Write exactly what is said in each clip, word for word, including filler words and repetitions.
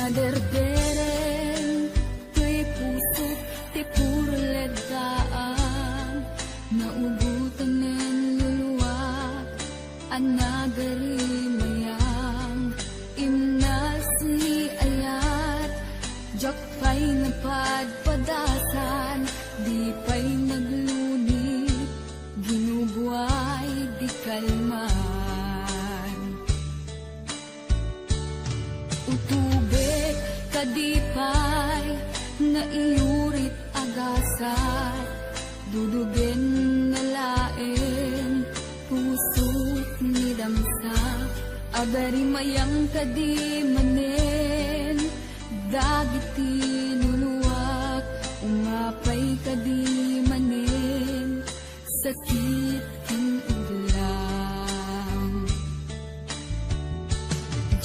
Derdereng toy pusok ti puro leddaan, naugotanen luluak a nagarimayang, imnas ni ayat, diak pay napadpadasan, di pay naglunit, ginubuay di kalman. Utubek kadi pay nga iyurit a gasat, dudugen na laeng pusok ni damsa, agarimayang kadi manen dagiti luluak, umapay kadi manen sakit ken ublang.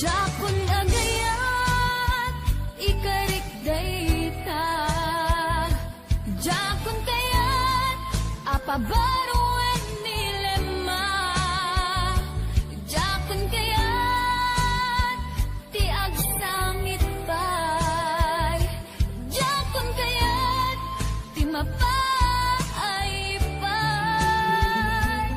Diakon agayat, ikarik dayta. Diakon kayat a pabaruen ni Lemma. Diakon kayat ti agsangit pay. Diakon kayat ti mapaay pay.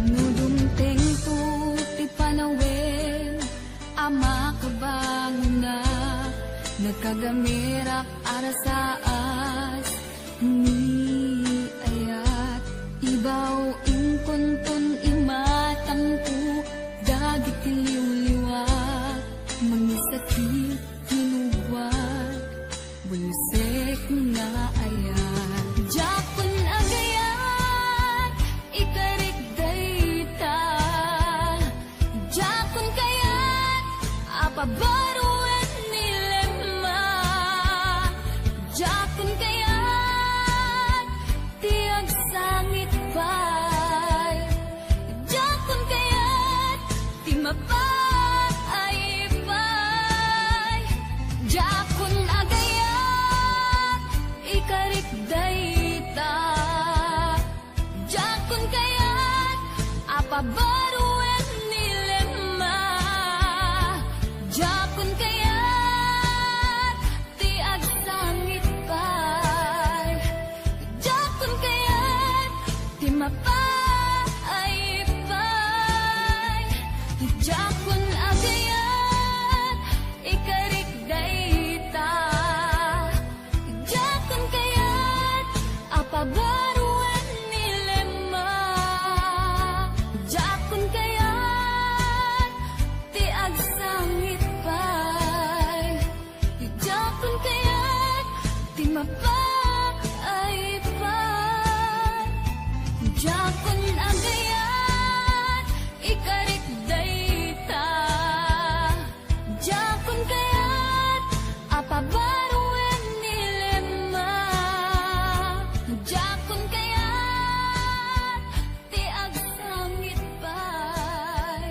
No dumtengto ti panawen a makabangonnak, nakagamerak a rasaas ni ayat. Ibaw inkonton imatangko dagiti liwliwa, mangisakit, ginubuat, bulsek nga ayat. Diakon agayat, ikarik dayta. Diakon kayat a pabaruen ni Lemma. Diakon kayat ti agsangit pay. Diakon kayat ti mapaay pay. Diakon agayat, ikarik dayta. Diakon kayat a pabaruen ni Lemma. Diakon kayat ti agsangit pay. Diakon kayat ti mapaay pay. Diakon agayat, ikarik dayta. Diakon kayat a pabaruen ni Lemma. Diakon kayat ti agsangit pay. Diakon kayat ti mapaay pay. Diakon agayat, ikarik dayta. Diakon kayat a pabaruen ni Lemma. Diakon kayat ti agsangit pay.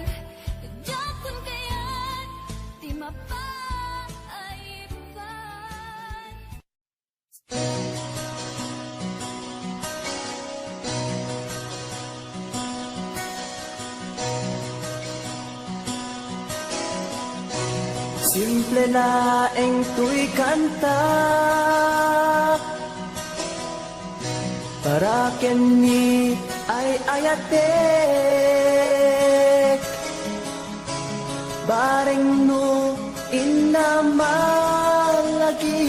Diakon kayat ti mapaay pay. Simple laeng toy kanta para ken ni ay-ayatek. Bareng no inna malagip,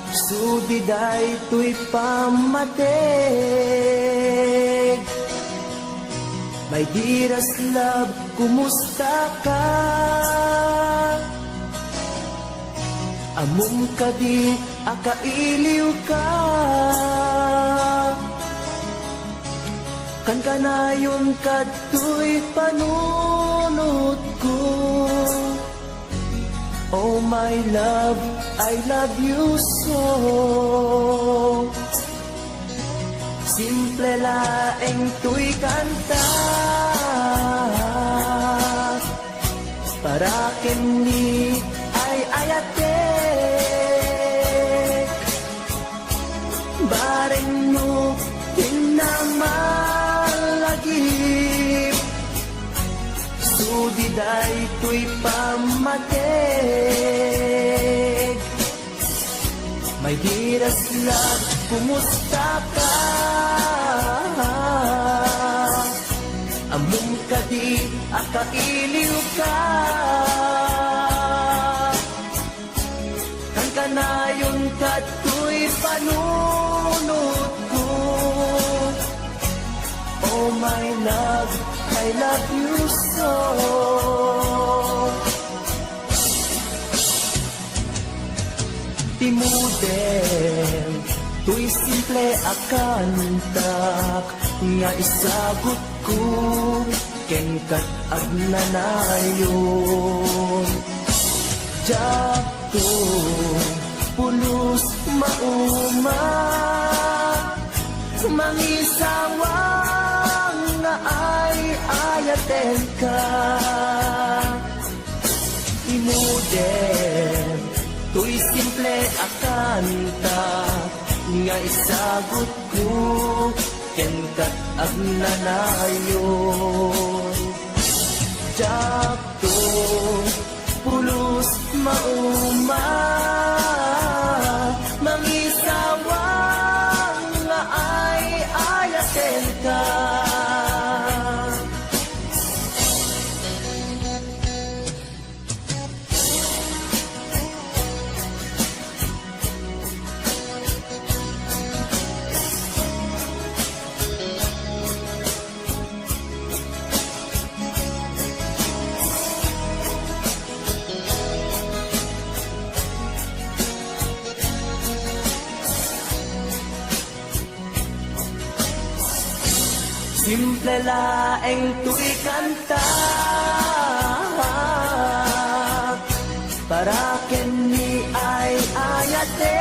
sudi daytoy pammateg. My dearest love, kumusta ka? Ammom kadi a kailiwka? Kankanayon kadtoy panunotko. Oh my love, I love you so. Simple laeng toy kanta para ken ni ay-ayatek. Bareng no kinnamalagip, sudi daytoy pammateg. My dearest love, kumusta ka? Ammom kadi a kailiw ka? Kankanayon kadtoy panunotko. Oh my love, I love you so. Ti modem toy simple a kantak nga isagut ko ken kat agnanayon. Diakto pulos mauma, mangisawang nga ay-ayatenka. Ti modem toy simple a kanta nga isagut ko ken kat agnanayon. Diakto pulos mauma, mangisawang nga ay-ayatenka. Simple laeng toy kanta para ken ni ay-ayatek.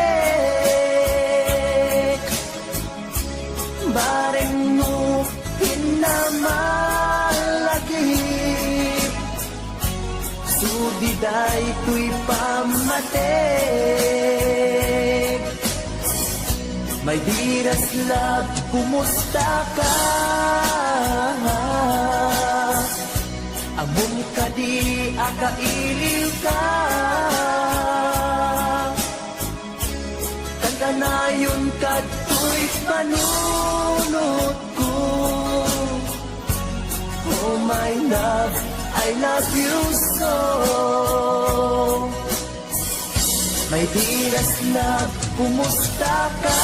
Bareng no kinnamalagip, sudi daytoy pammateg. My dearest love, kumusta ka? Ammom kadi a kailiw ka? Kankanayon kadtoy panunotko. Oh my love, I love you so. My dearest love, kumusta ka?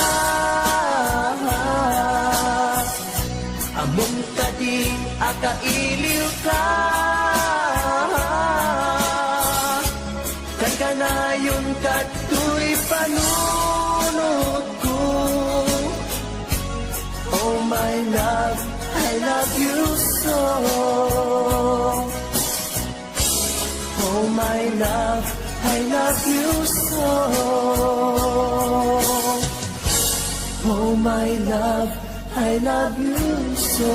Ammom kadi a kailiw ka? Kankanayon kadtoy panunotko. Oh my love, I love you so. Oh my love, I love you so. Oh my love, I love you so.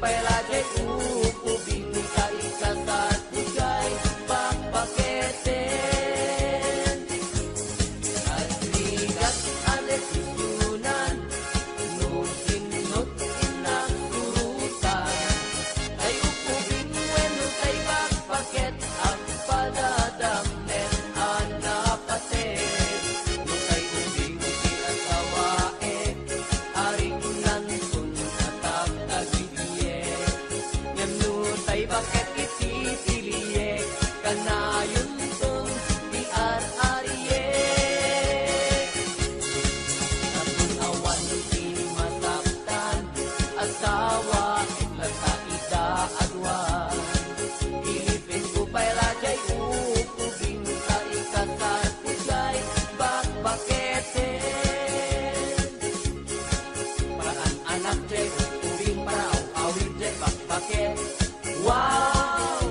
Pay la jay ukubing ta ikasarko jay bakbaketen. Agrigat a desisionan no sinno ti innak surotan. Tay ukubing wenno tay bakbaket, agpadadamnek a napaset. No tay ubing ti asawaek, arignan ton atak dagiti ek. Ngem no tay baket iti piliek, kanayon ton ti ar-ariek. Tapno awan ti masaktan, asawaek latta ida a dua. Ilipinko pay la jay ukubing ta ikasarko jay bakbaketen. Para an-anak jay ukubing, para aw-awid jay bakbaket. Wow!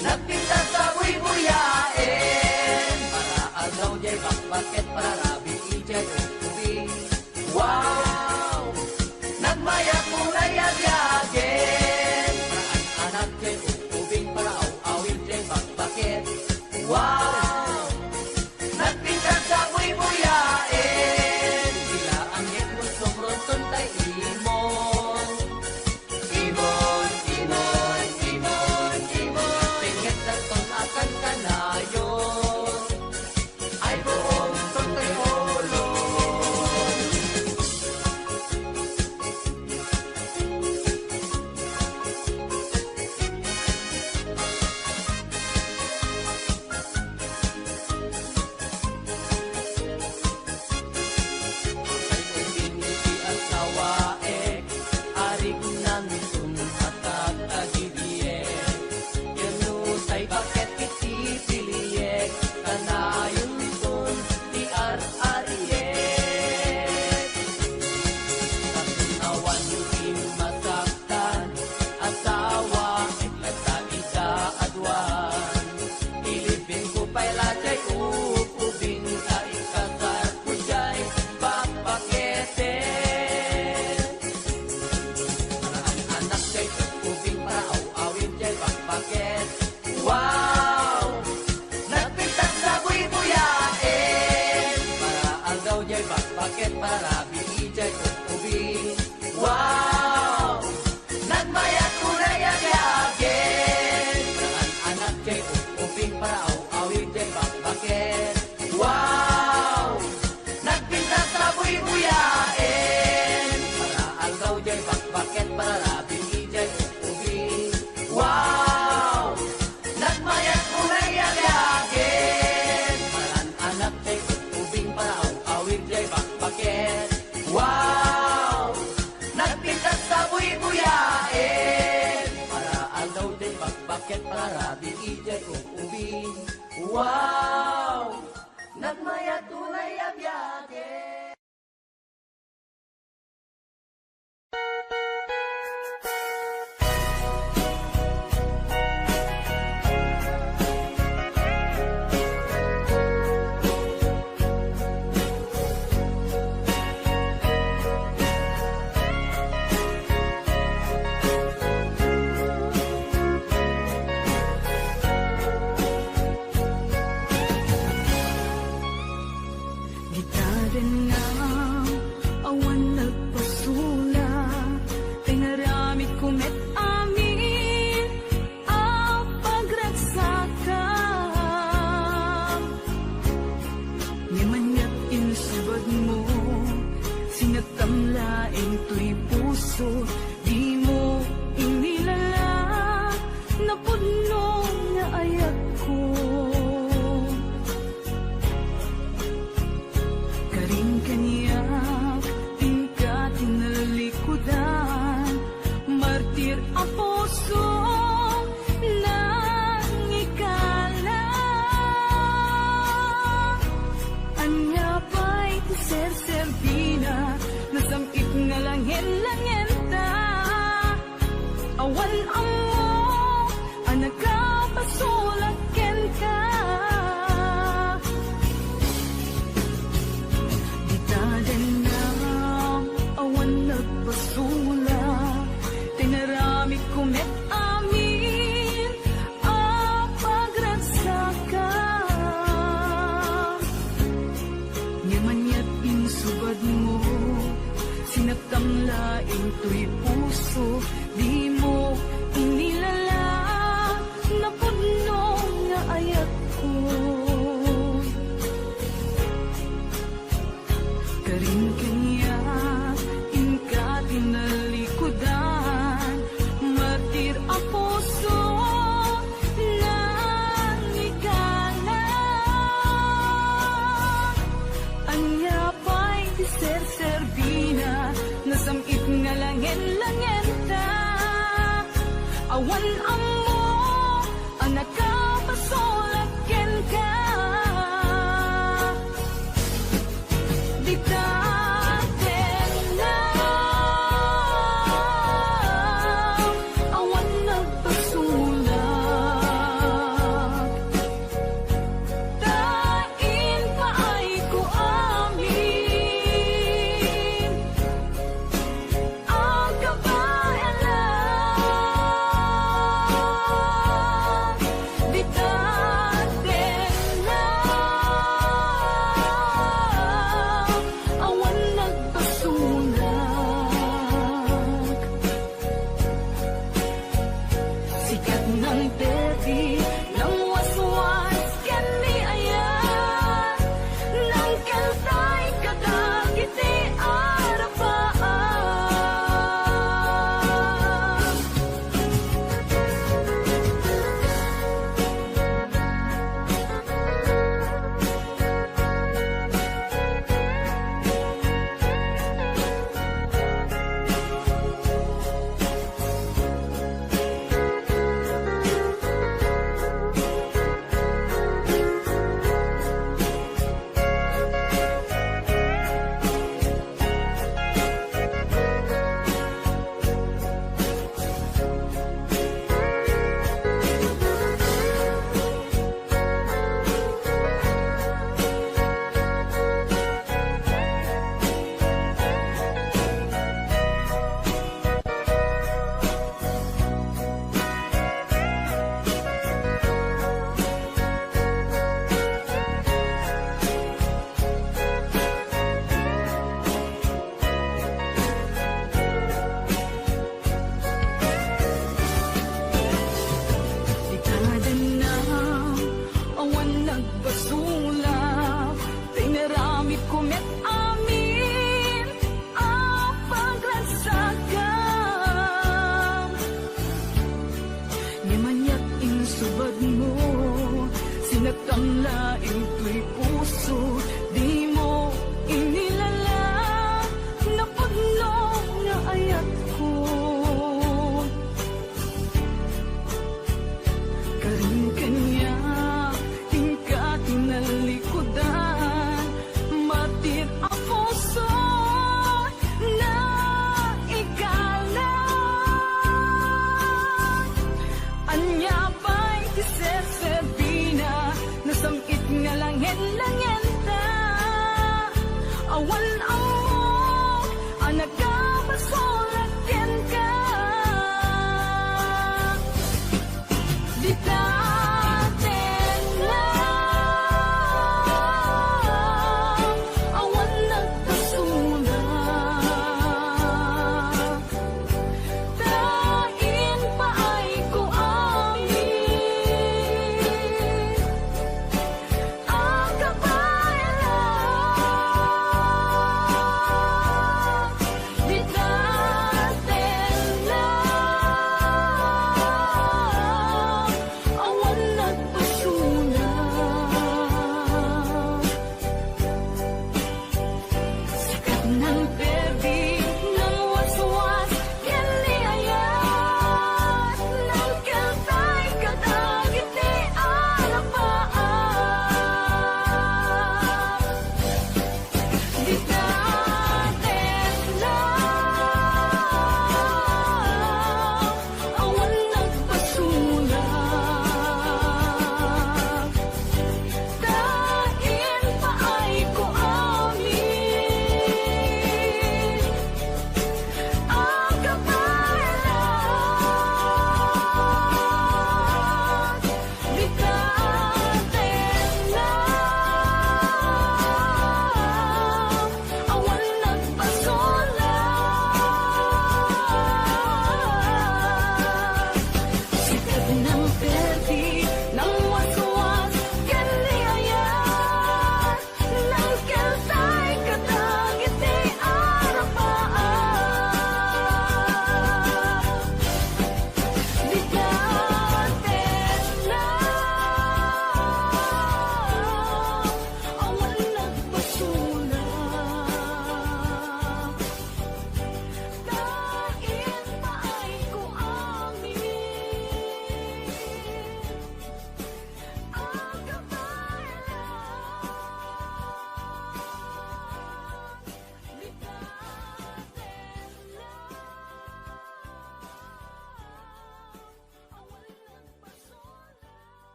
Nagpintas a buybuyaen. Para aldaw jay bakbaket, para rabii jay ukubing. Wow! Nagmayat unay a biagen. Para an-anak jay ukubing, para aw-awid jay bakbaket. Wow! Nagpintas a buybuyaen. Bilaang yet mo sumronson tay imon. Imon, imon, imon, imon. Pengngeg danton a kankanayon. Ay, buong sangkay ulong. Ay, ubing ti asawaek, arignan ton atak a didiek. Ken no tay baket iti piliek, kanayon ton ti ar-ariek. Tapno awan ti masaktan, asawaek latta ida a duan. Ilipinko pay la jay ukubing ta ikasarko jay bakbaketen. Para an-anak jay ukubing, para aw-awid jay bakbaket. Wow! Nagpintas a buybuyaen. Para aldaw jay bakbaket, para rabii jay ukubing. Wow! Nagmayat unay a biagen. Para an-anak jay ukubing, para aw-awid jay bakbaket. Wow! Nagpintas a buybuyaen. Para aldaw jay bakbaket, para rabii jay ukubing. Wow! Nagmayat unay a biagen. Para an-anak jay ukubing, para aw-awid jay bakbaket. Wow! Nagpintas a buybuyaen. Para aldaw jay bakbaket, para rabii jay ukubing. Wow! Nagmayat unay a biagen. Dita dengngam, awan nagpasola, inaramidko met amin a pagragsakam. Ngem aniat insubadmo, sinaktam laeng toy puso, dimo inilala, napudno nga ayatko. Karin kaniak, inka tinalikudan, martir a pusong nangikala. Ania pay ti serserbina, nasam-it nga langen-langenta. Awan ammo a nakapasola kenka. Dita dengngam, awan nagpasola, tinara Awan ammo a nakapasulak kenka. Dita tengnam, awan nagpasulak. Ta impaayko amin a kabaelan.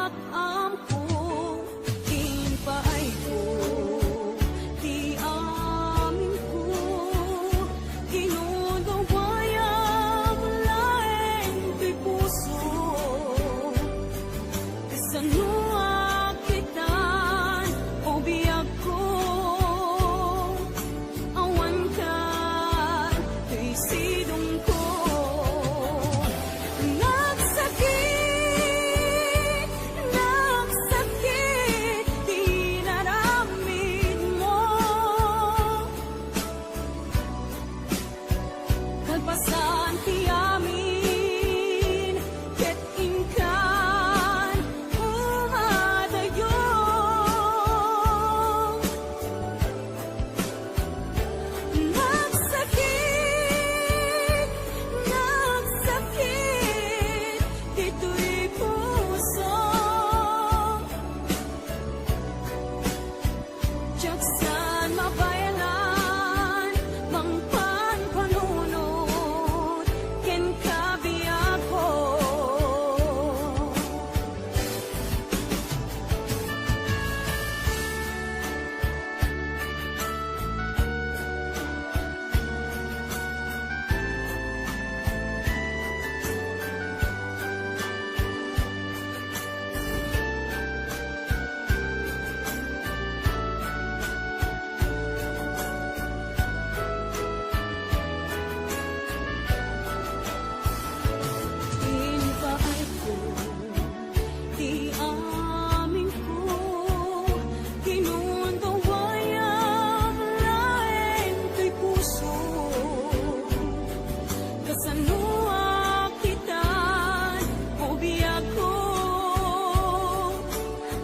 Amko, impaayko ti amingko, kinudawayam laeng toy puso. Kasano a kitan, o biagko, awan ka toy sidongko. Nagsakit, nagsakit ti inaramidmo. Kalpasan ti amin, ket inkan umadayo. Nagsakit, nagsakit ditoy puso. Diak saan mabaelan, mangpan panunot kenka, biagko. Impaayko ti amingko, kinudawayam laeng toy puso. Kasano a kitan, o biagko,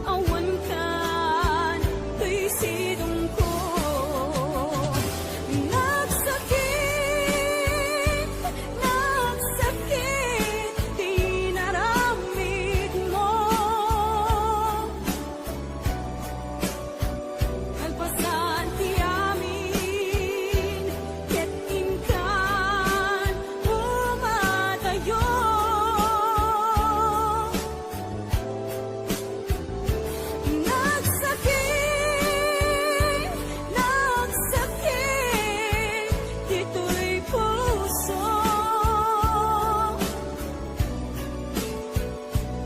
awan kan toy sidongko. Nagsakit, nagsakit ti inaramidmo. Kalpasan ti amin, ket inkan umadayo. Nagsakit, nagsakit ditoy puso.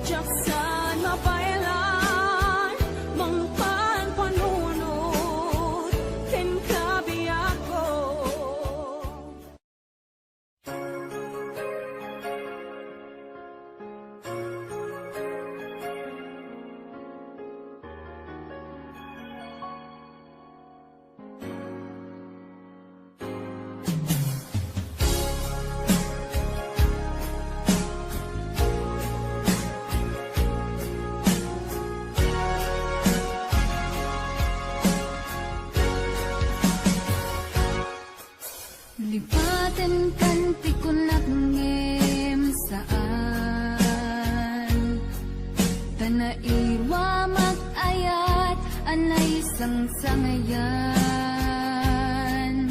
Diak saan mabaelan, mangpan panunot kenka, biagko. Lipatenkan ti kunak ngem saan, ta nairuamak ayat a naisangsangayan.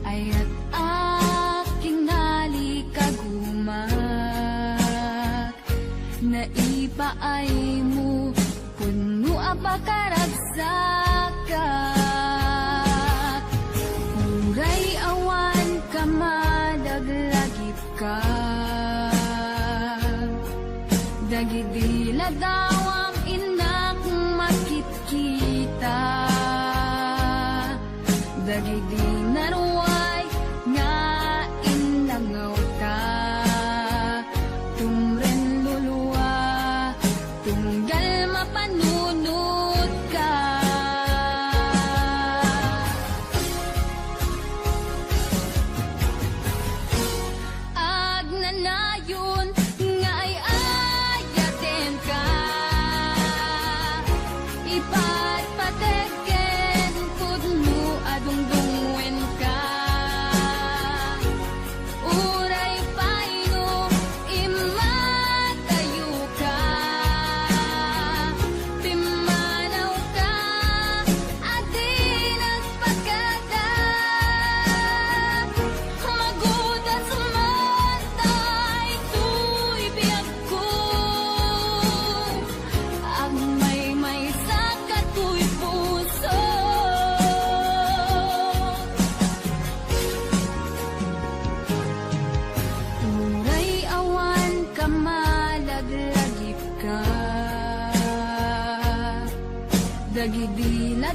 Ayat a kinali kagumak, naipaaymo, pudno a pakaragsakak. Uray awan ka, madaglagipka. Dagidi ladawam innak makitkita. Dagidi naruay nga innangawta, tumren lulua, tunggal mapanunotka. Agnanayon nga ay-ayatenka, ipatpatek ken pudno a dungdungngoenka. Uray pay no immatayoka, pimmanawka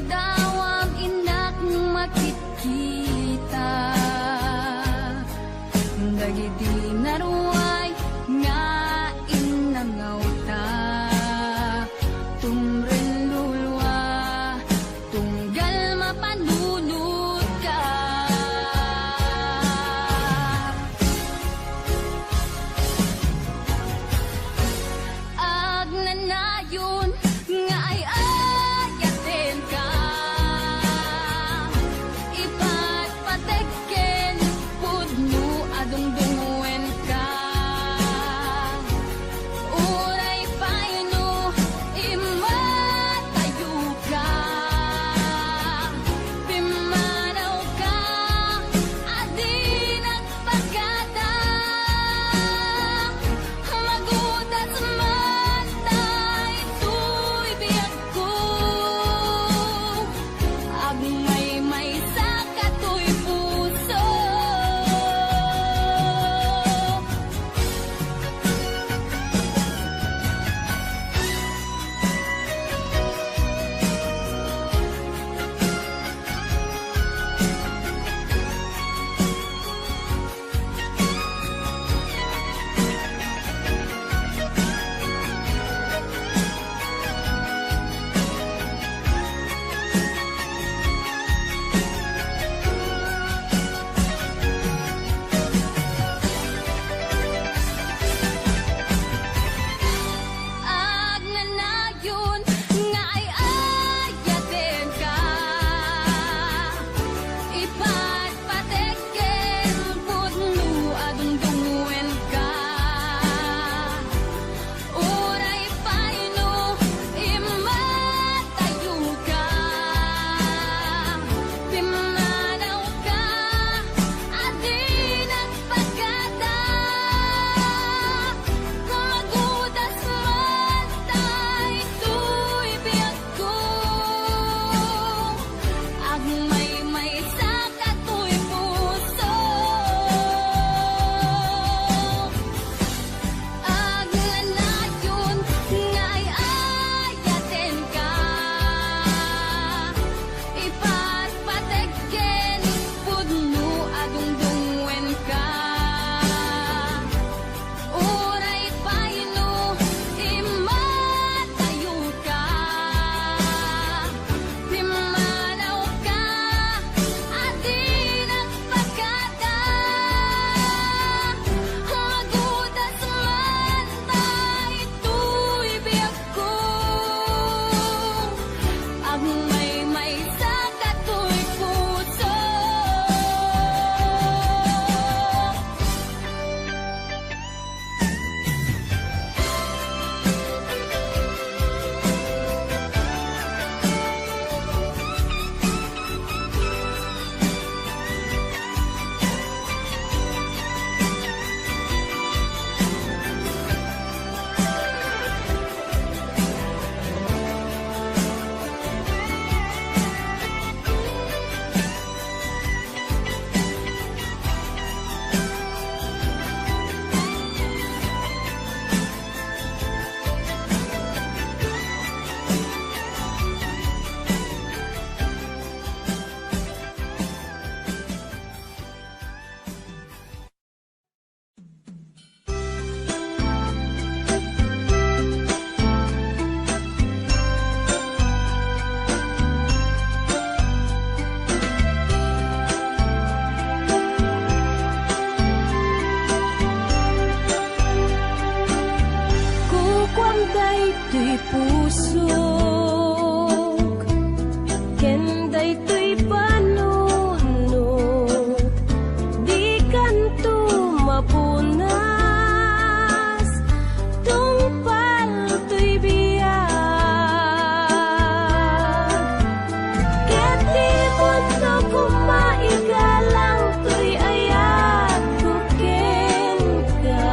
Dawam innak makitkita dagiti naruay nga innangawta. Tumrellulua, tunggal mapanunotka. Agnanayon nga ay-ayatenka, ipatpatek ken pudno a dungdungenka. Uray pay no immatayoka, pimmanawka a di nagpakada. Magudas man daytoy biagko, agmaymaysa katoy puso. Agnanayon nga ay-ayatenka, ipatpatek ken pudno a dungdungenka. Uray pay no immatayoka, pimmanawka a di nagpakada. Magudas man daytoy biagko, agmaymaysa katoy puso. Agnanayon nga ay-ayatenka, ipatpatek ken pudno a dungdungenka. Uray pay no immatayoka, pimmanawka a di nagpakada. Magudas man daytoy biagko, agmaymaysa katoy puso. Kukuam daytoy pusok ken daytoy banno, dikanto mapunas, tungpal toy biag. Ket di mundo koma igalang toy ayatko kenka,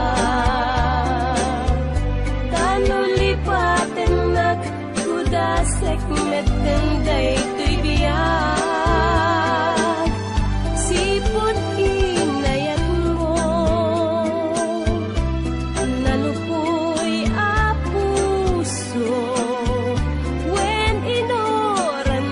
ta no lipatennak, gudasek metten daytoy biag. Sipud inayatmo, nalupoy a puso, wen inuran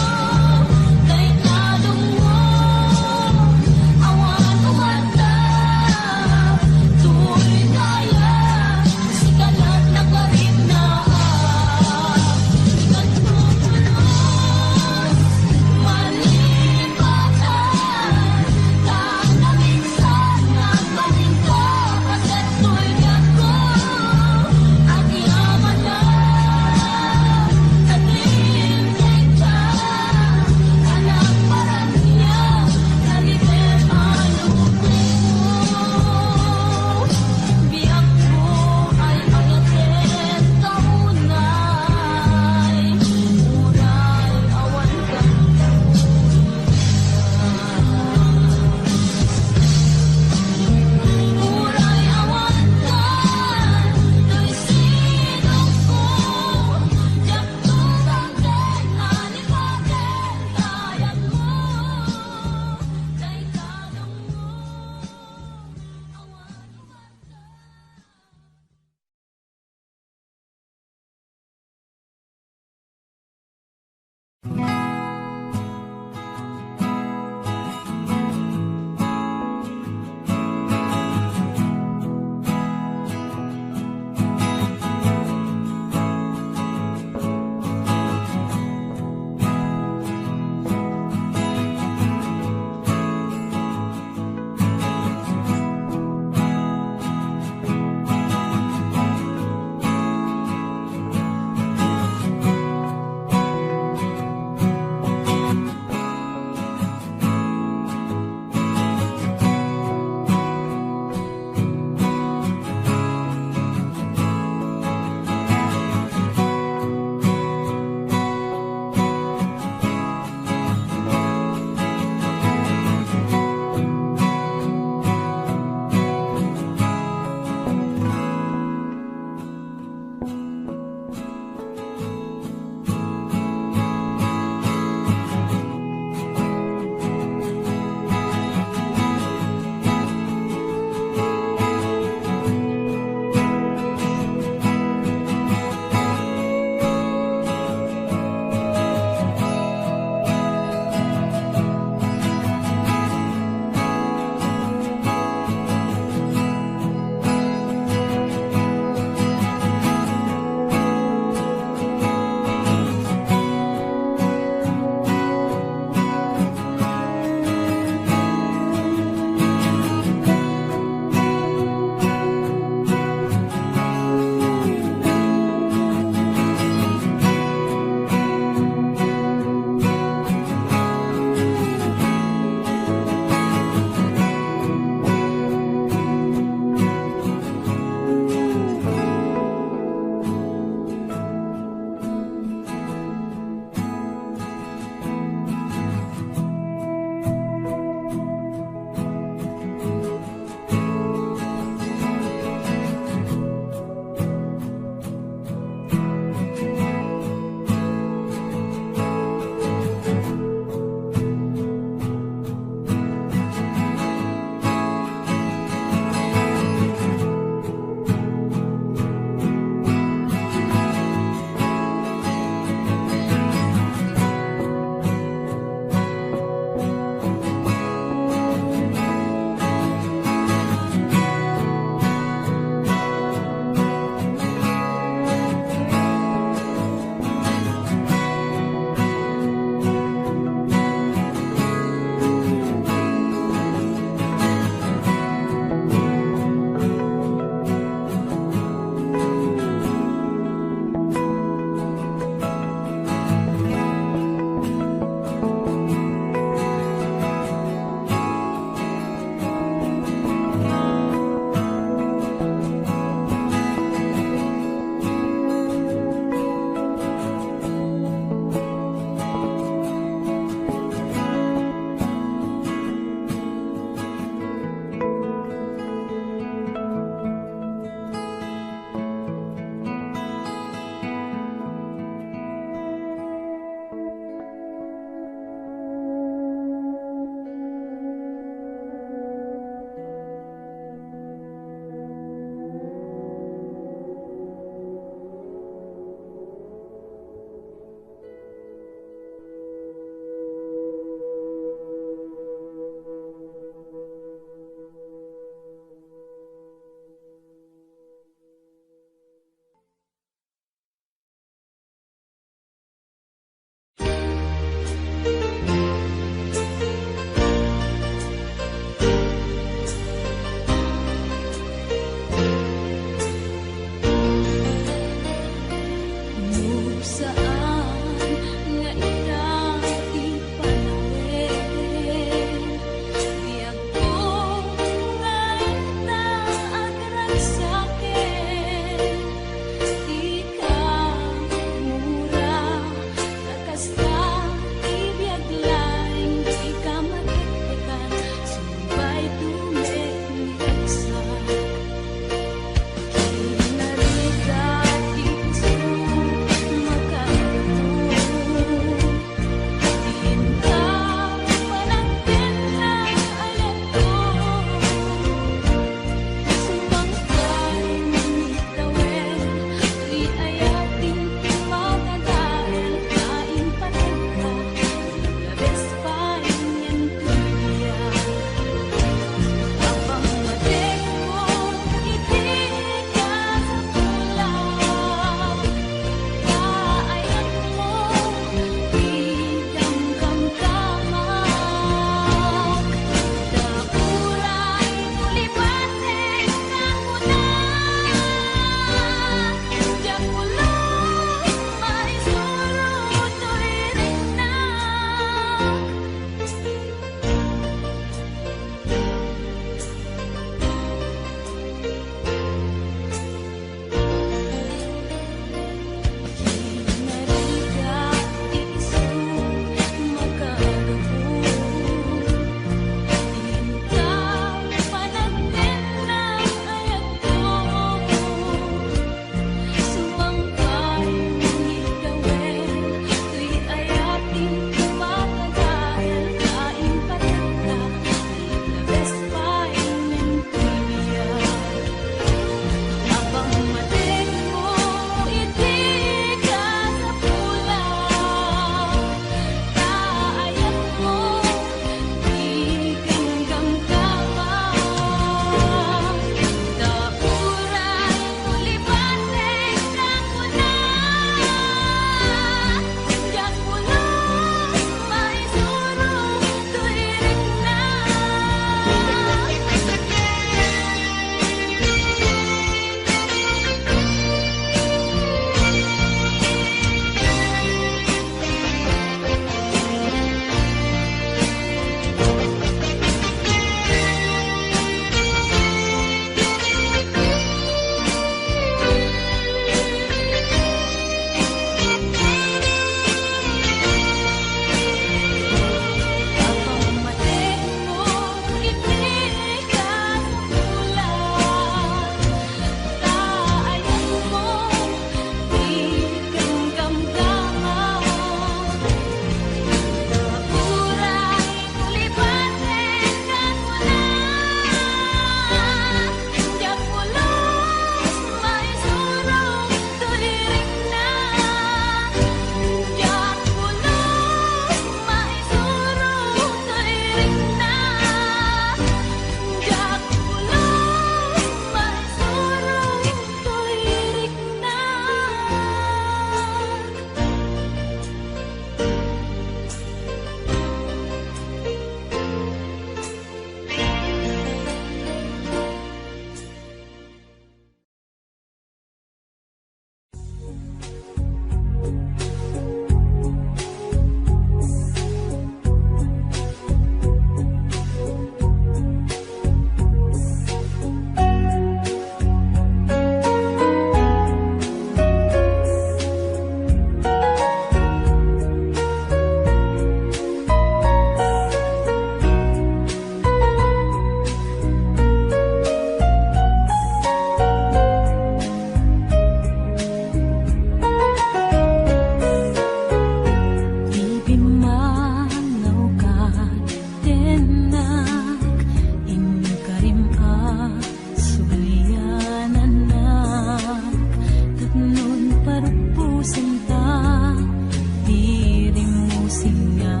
Singa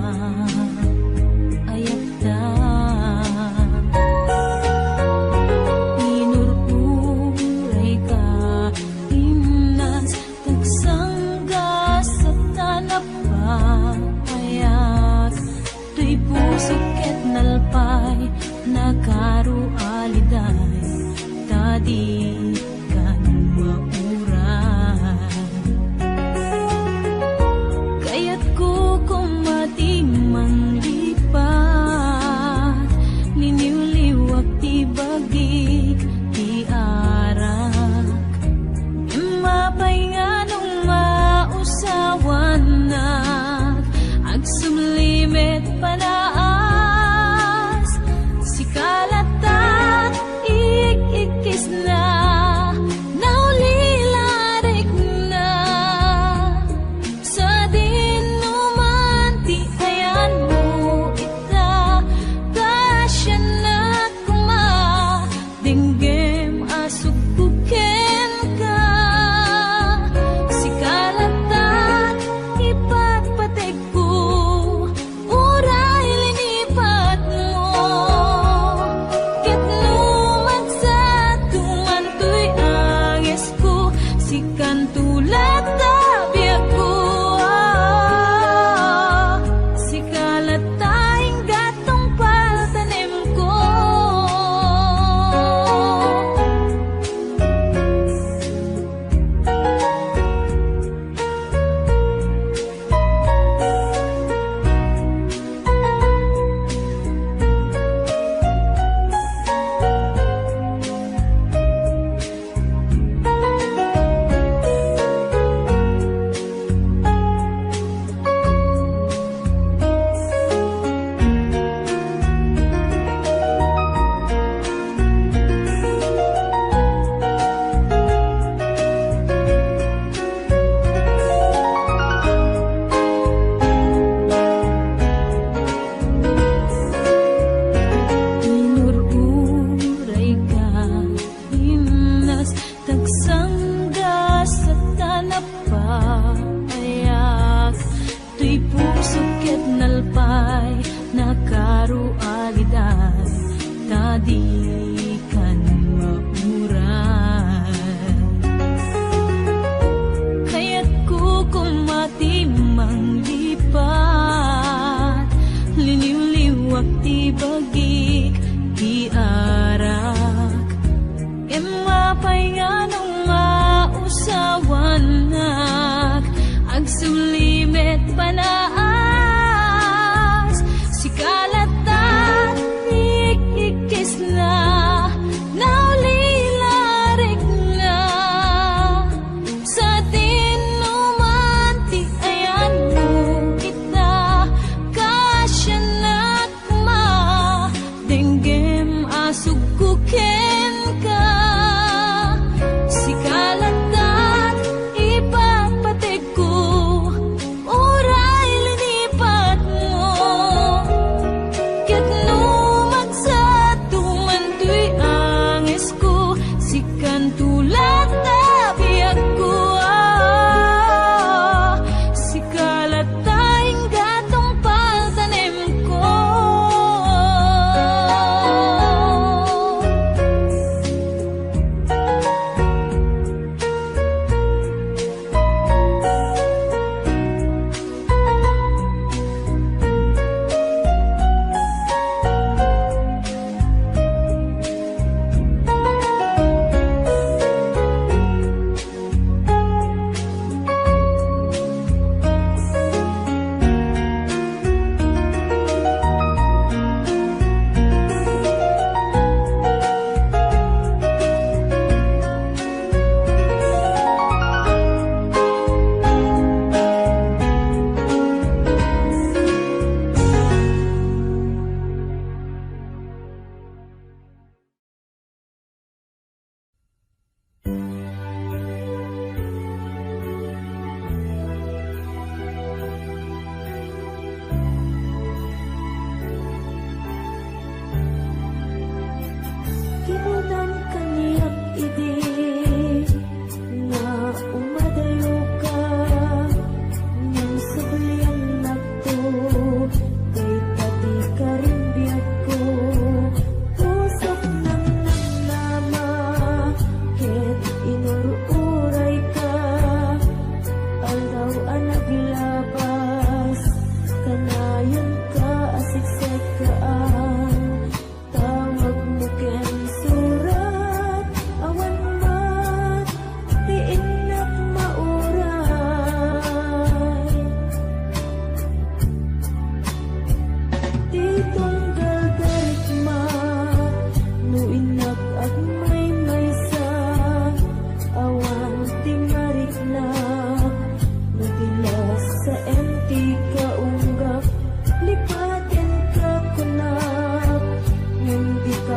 ayatda, inur-uray ka, imnas tagsanggas a tanapayas. Toy pusok ket nalpay, nakaro a liday, ta dikan mauray. Kayatko koma ti manglipat, liniwliwak ti bagik, ti arak. Mapay nga nung mausawannak, agsumli met panaas, sika latta ik-ikkisna, naulilarikna. Sadino man ti ayanmo ita, kasiannak koma, denggem a sugko kenka. Sika latta ipatpategko, uray linipatmo. Ket no magsatto man toy angesko, sikanto latta biagko. Sika latta ingga tungpal tanemko. Inur-uray ka, imnas tagsanggas a tanapayas. Toy pusok ket nalpay, nakaro a liday, ta dikan mauray. Kayatko koma ti manglipat, liniwliwak ti bagik, ti arak. Mapay nga nung mausawannak, agsumli met panaas, sika latta ik-ikkisna.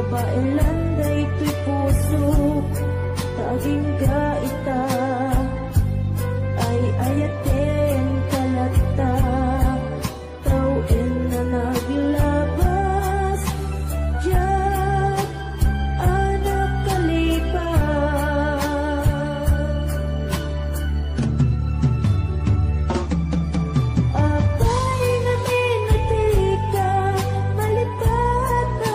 Baelan daytoy pusok, ta agingga ita, ay-ayatenka latta. Tawen a naglabas, diak a nakalipas. Apay ngamin a dika malipatan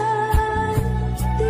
ti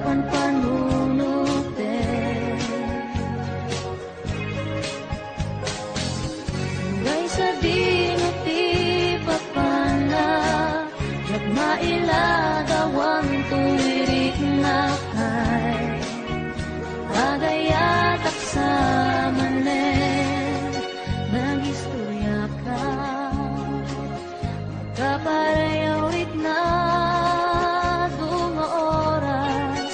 Panpanunotdek. Uray sadino ti papanak, diak mailadawan toy riknak, ay agayatak sa manen, nagistoriaka. Kapareho riknak, dua nga oras,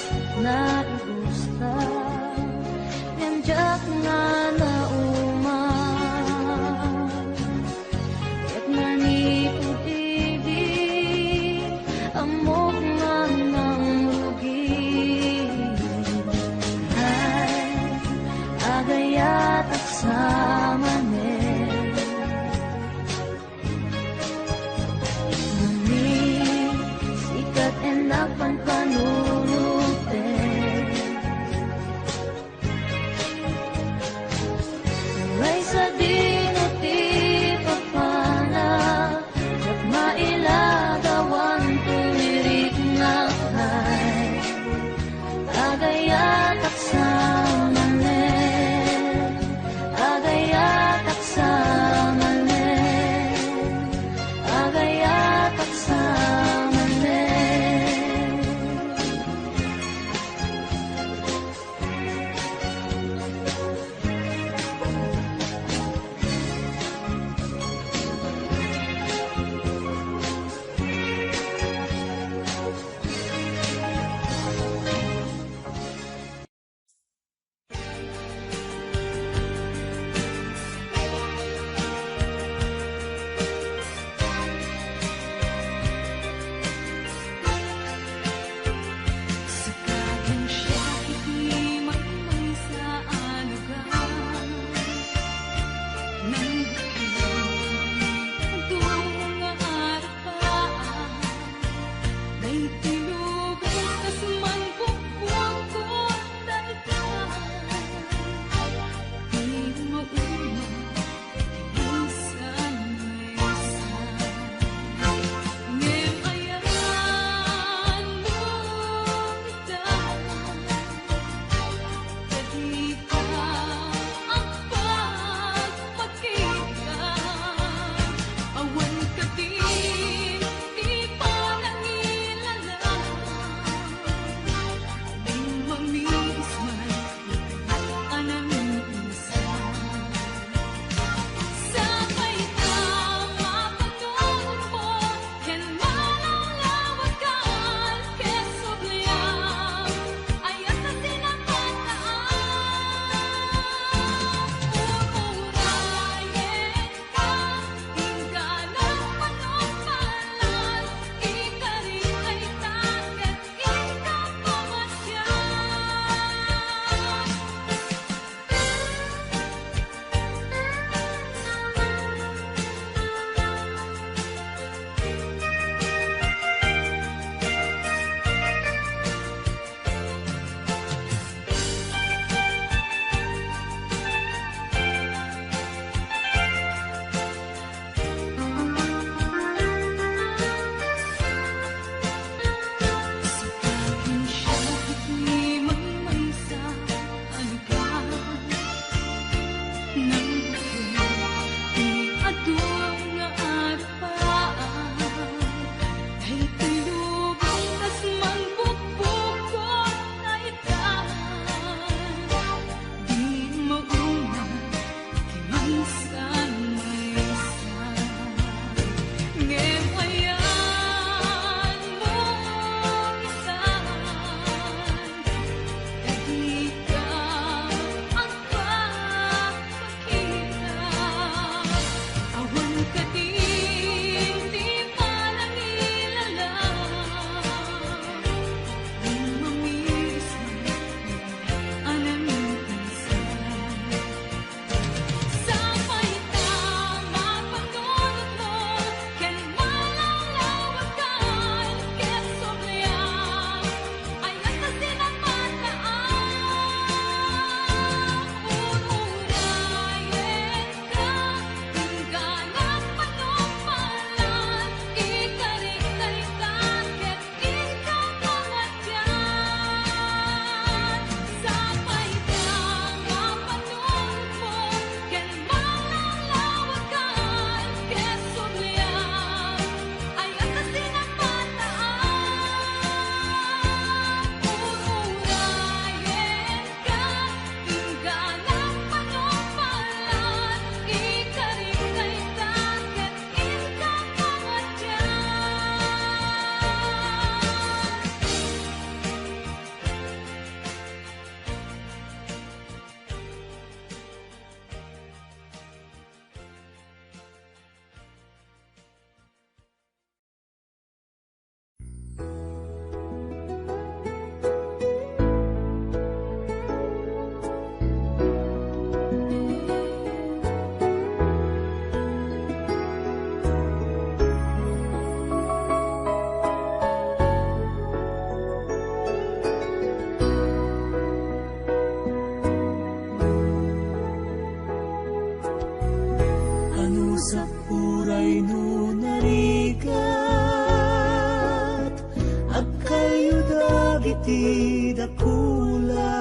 ti dakula.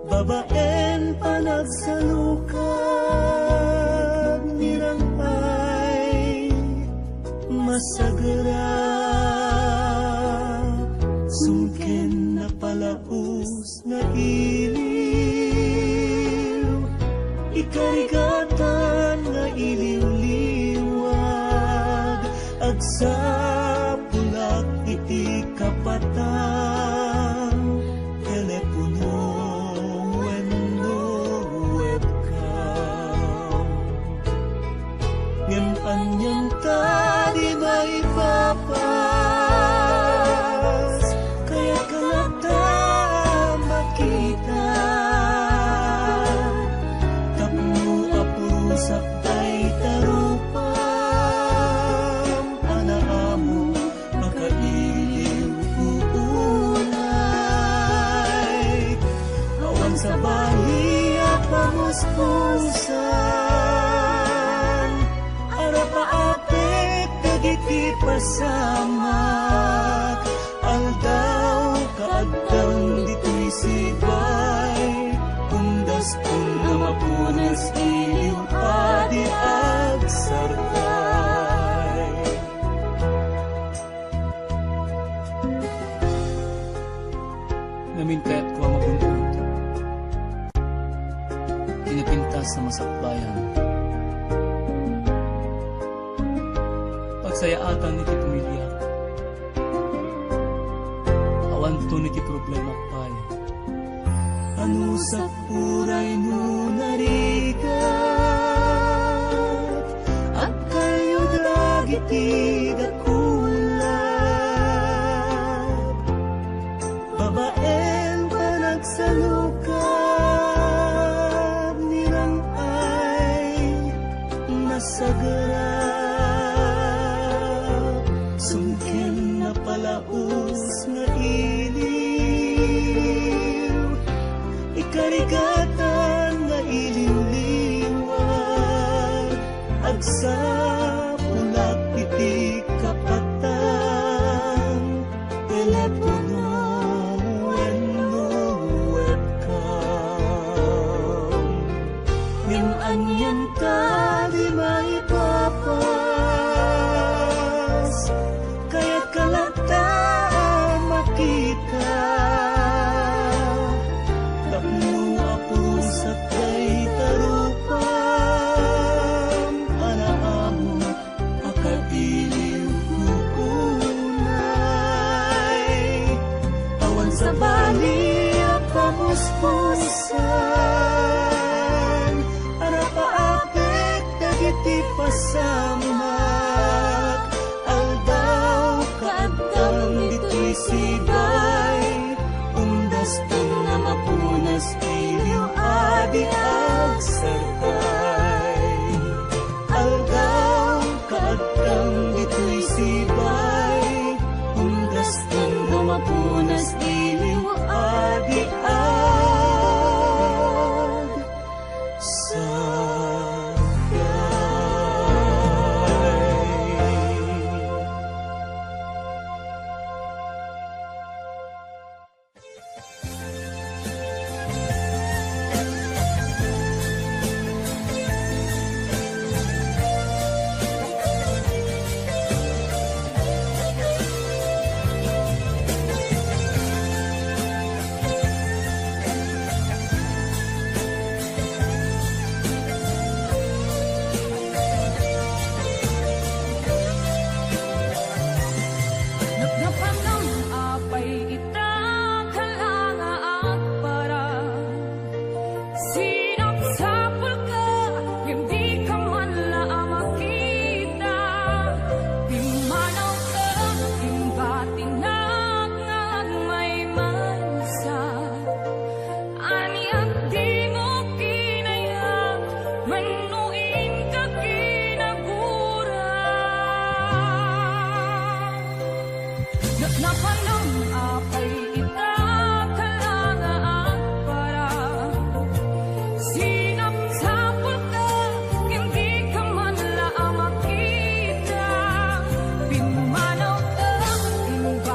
Babaen panagsalukag ni Rang-ay masagera, sungken napalaus nga iliw, ikarigatan nga iliwliwag, agsapulak iti kapatang telepono wenno webcam. Ngem anian ta di maipapas, kayat ka latta makita. Tapno apurosak dayta rupam a naammo, makailiw ko unay. Awan sabali a pamuspusan, arapaapek dagiti pasamak. Aldaw ka agtam ditoy sibay, umdaston a mapunas iliw a di agsarkay. Ngamin kayatko a magun-od ti napintas a masakbayan. Pagsayaatan iti pamiliak. Awanton iti problema pay. Anusak uray no narigat, agkalyo dagiti dakula. Babaen panagsalukag ni Rang-ay masagera, sungken napalaus nga iliw, ikarigatan nga iliwliwag, agsapulak iti kapatang telepono wenno webcam. Ngem anian ta di maipapas, kayat ka latta a makita. Tapno apusak dayta rupam a naammo, makailiw ko unay. Awan sabali a pamuspusan, arapaapek dagiti pasamak. Aldaw ka agtam ditoy sibay, umdaston a mapunas iliw a di agsarkay. Aldaw ka agtam ditoy sibay, umdaston a mapunas iliw a di agsarkay. Napnapanon apay ita, kala nga agpara. Sinapsapulka, ngem dika man la a makita. Pimmanawka, imbatinak nga agmaymaysa. Ania dimo kinayat wenno inka kinagura? Napnapanon apay ita, kala nga agpara. Sinapsapulka, ngem dika man la a makita. Pimmanawka, imbatinak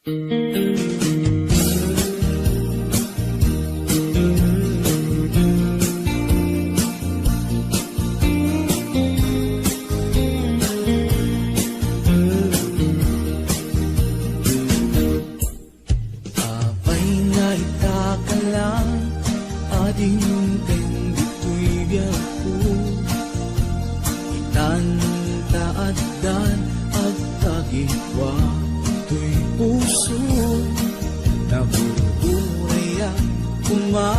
Apay nga ita ka lang, adingten ditoy biagko. Itan ta addan agtagikua toy puso. Nagurgurayak koma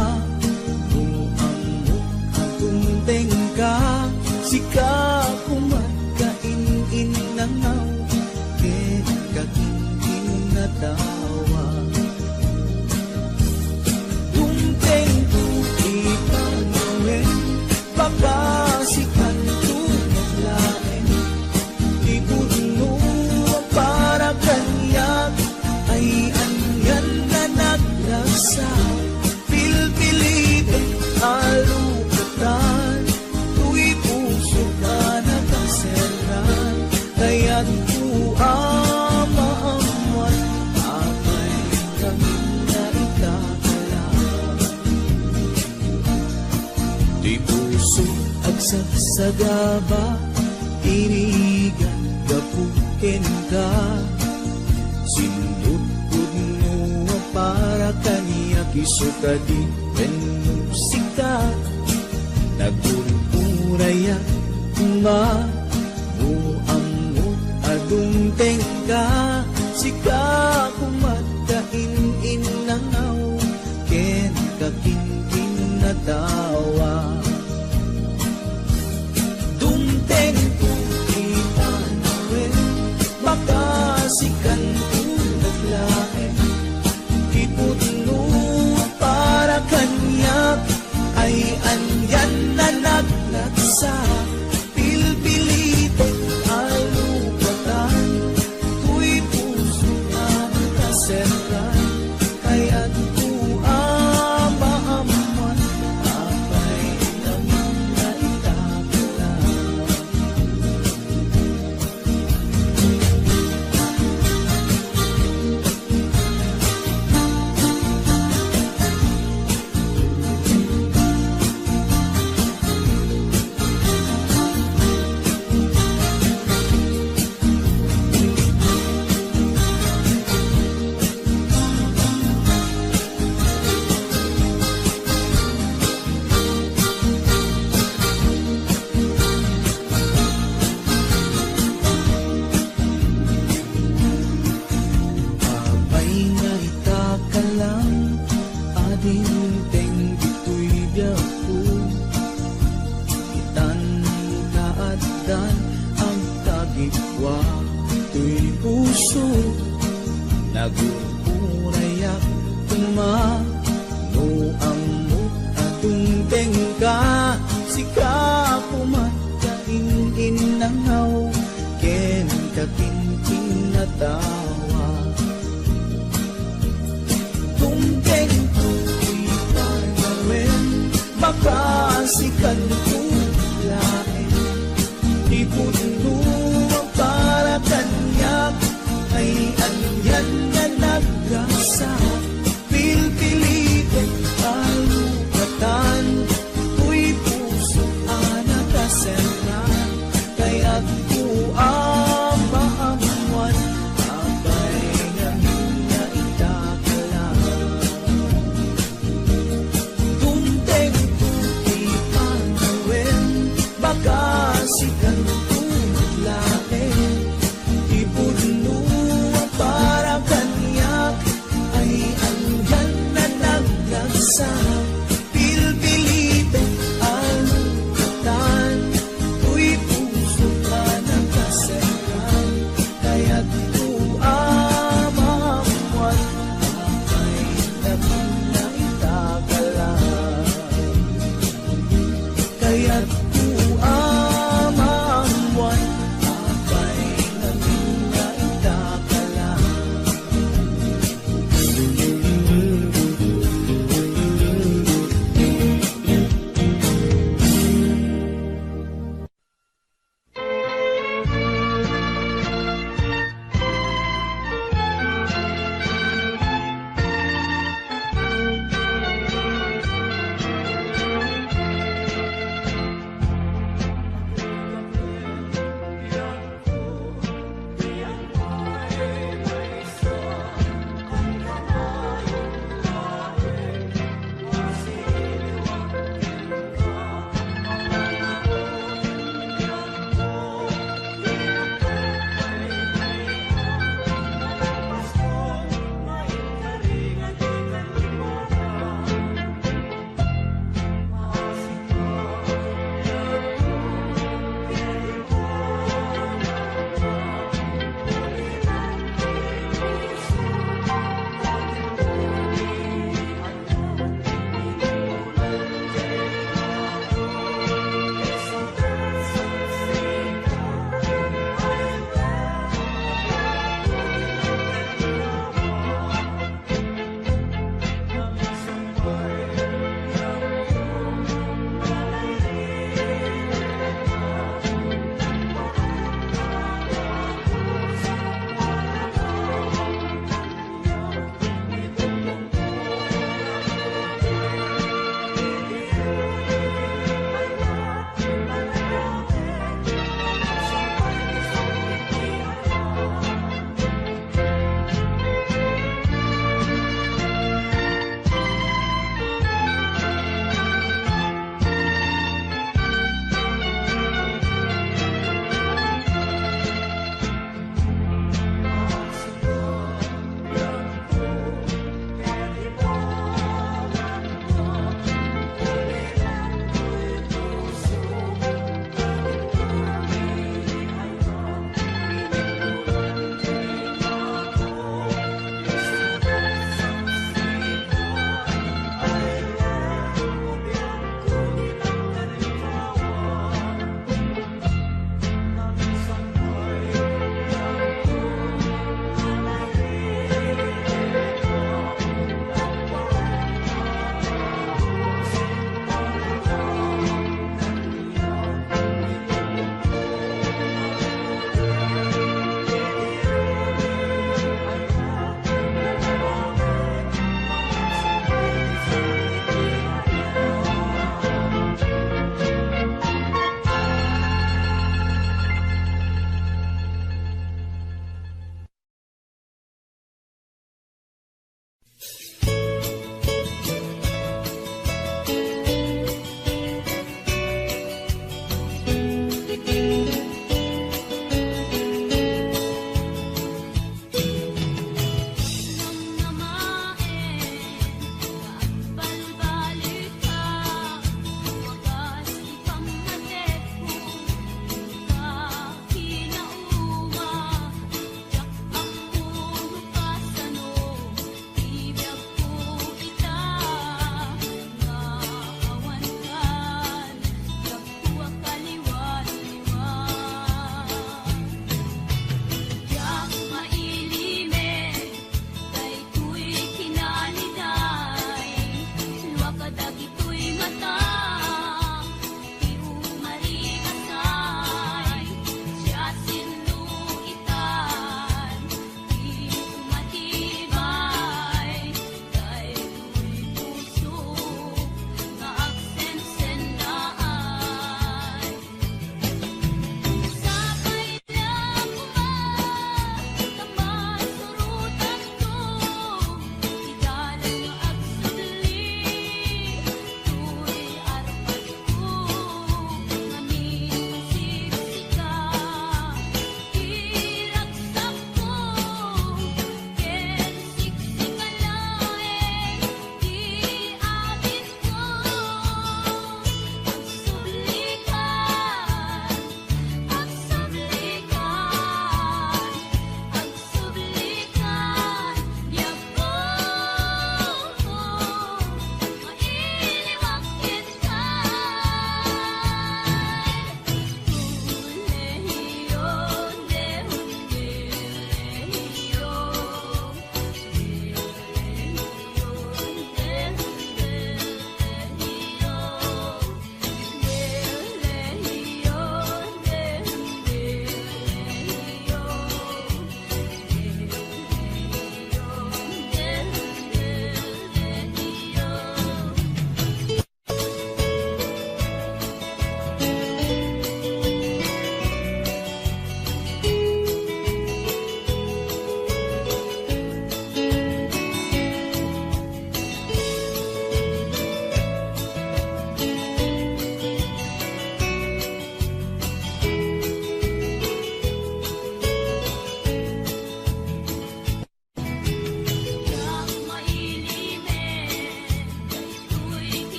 no ammok a dumtengka. Sika koma ta in-innangaw ken kakinkinatawa. Dumtengko ita ngamin, bakasikanto met laeng. Ti pudno a para kaniak ay anian a nagragsak. Pilpilitek a lupatan toy pusok a nakaserrang. Kayatko a maammuan, apay ngamin nga ita ka lang. Ti puso agsagsagaba, irigat gapu kenka. Sindutpudno a para kaniak, isu kadi wenno sika. Nagurgurayak koma no ammok a dumtengka. Sika koma ta in-innangaw ken kakinkinatawa. Dumtengko ita ngamin, bakasikanto met laeng. Ti pudno a para kaniak ay anian a nagragsak. Pilpilitek a lupatan toy puso a nakaserrang. Kayatko a maammuan, apay ngamin nga ita ka lang. Apay nga ita ka lang, adingteng ditoy biagko. Itan ta addan agtagipua toy puso. Nagurgurayak koma no ammok a dumtengka. Sika koma ta in-innangaw ken kakinkinatawa. Dumtengko ti panawen, bakasikanto laeng. Ti pudno a para kaniak ay anian a nagragsak. Pilpilitek a lupatan toy puso a nakaserrang. Kayatko a maammuan, apay ngamin nga ita ka lang. Dumtengko ti panawen, bakasikanto met laeng. Ti pudno a para kaniak ay anian a nagragsak. Pilpilitek a lupatan toy puso a nakaserrang. Kayatko a maammuan, apay ngamin nga ita ka lang. Kayatko a maammuan, apay ngamin nga ita ka lang.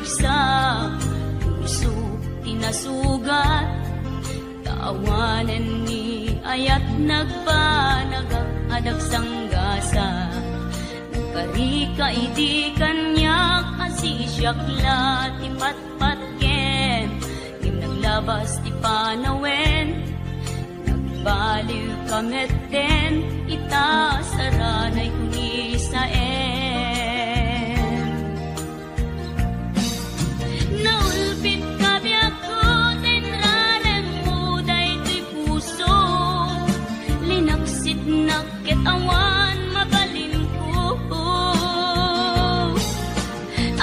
Sa puso ti nasugat, ta awanen ni ayat nagbanagak a dagsanggasat. Nagkarika idi kaniak a siak la ti patpatgen, ngem naglabas ti panawen. Nagbaliwka metten ita saranay kunisaen. Naulpitka biagko ta inraremmo daytoy puso. Linaksitnak ket awan mabalinko.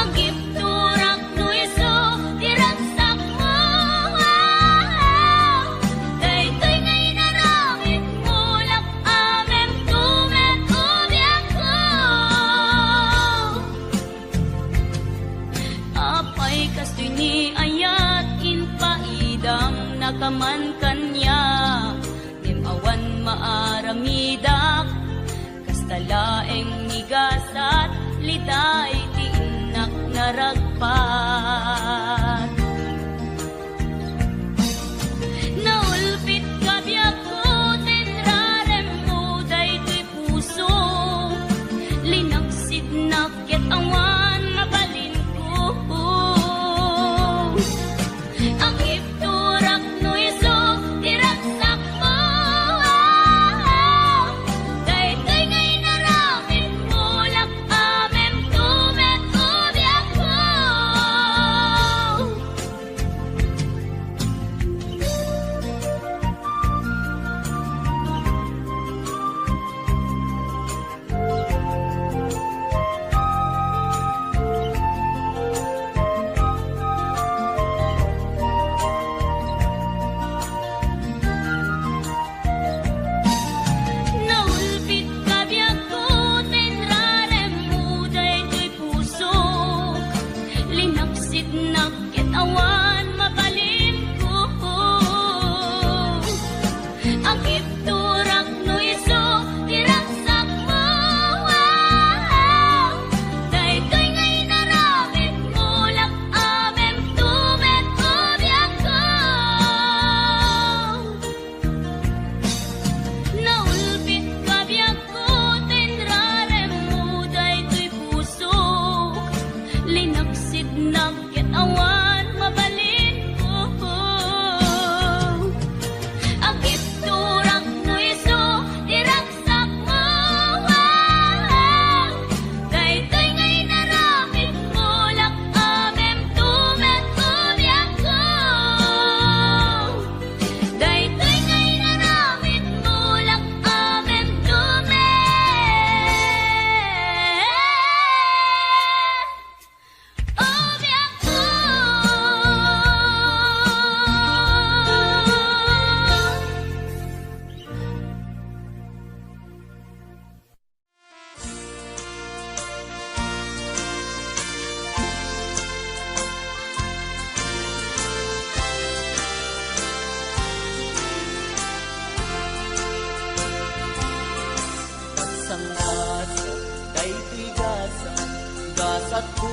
Agibturak no isu ti ragsakmo. Daytoy nga inaramidmo, lak-amemto met ubiakko. Apay kastoy ni ayat, impaidam nakaman kaniak, ngem awan maaramidak. Kasta laeng ni gasat, liday ti innak naragpat. Naulpitka biagko ta inraremmo daytoy puso. Linaksidnak ket awan mabalinko. Agibturak no isu ti ragsakmo. Daytoy nga inaramidmo, lak-amemto met ubiakko. Naulpitka biagko ta inraremmo daytoy puso. Linaksidnak ket awan mabalinko. Agibturak no isu ti ragsakmo. Ket awan mabalinko. Agibturak no isu ti ragsakmo. Daytoy nga inaramidmo, lak-amemto met ubiakko. Daytoy nga inaramidmo, lak-amemto met ubiakko. Nagsanggasat daytoy gasat, gasatko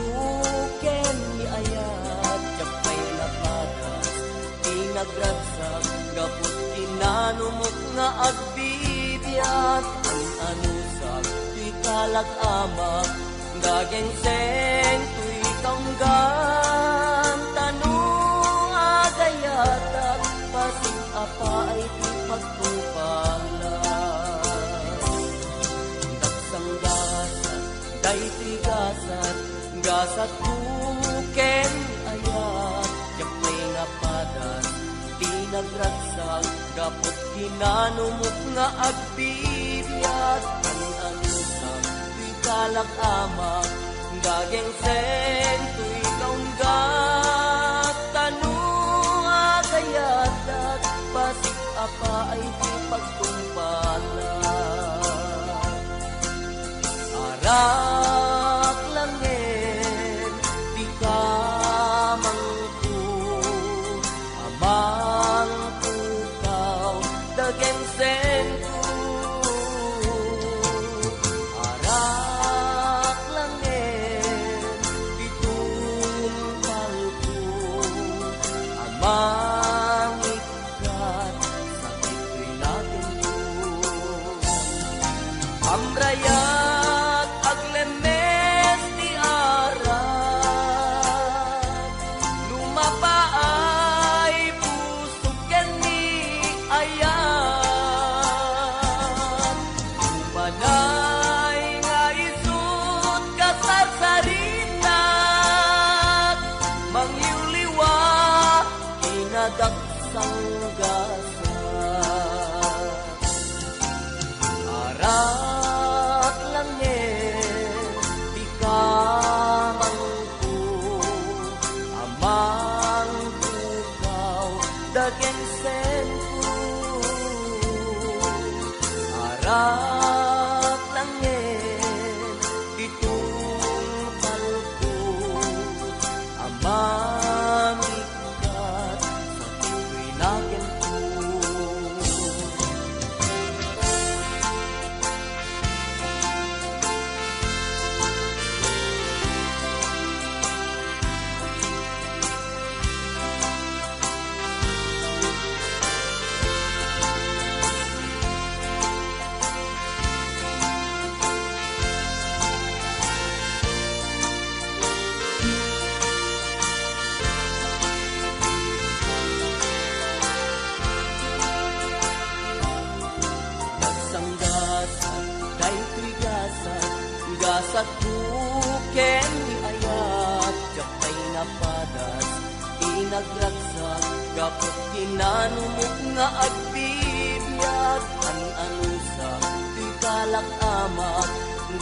ken ni ayat, diak pay napadas ti nagragsak gapu ti nanumok nga agbibiag. An-anusak ti kalak-amak, gagengseng toy kaunggan, ta no agayatak, pasig-apaay ti pagtungpalak. Nagsanggasat daytoy gasat, gasatko ken ayat, diak pay napadas ti nagragsak gapu ti nanumok nga agbibiag. An-anusak ti kalak-amak, gagengseng toy kaunggat, ta no agayatak, pasig-apaay ti pagtungpalak. Arak langen ti kamangko, amangkukaw, dagengsengko. Arak langen ti Pangikkat, sakit toy nakenko. Amrayak aglemmes ti arak, lumapaay pusok ken ni ayat. Umanay nga isut' kasarsaritak, mangliwliwa kinadaksangasat. Arak laeng ti kamangko, a mangpukaw dagingsenko. Arak laeng ti tungpalko, a mangikkat, sakit toy nakenko. Nagsanggasat daytoy gasat, gasatko ken ni ayat, diak pay napadas ti nagragsak, gapu ti nanumok nga agbibiag, an-anusak ti kalak amak,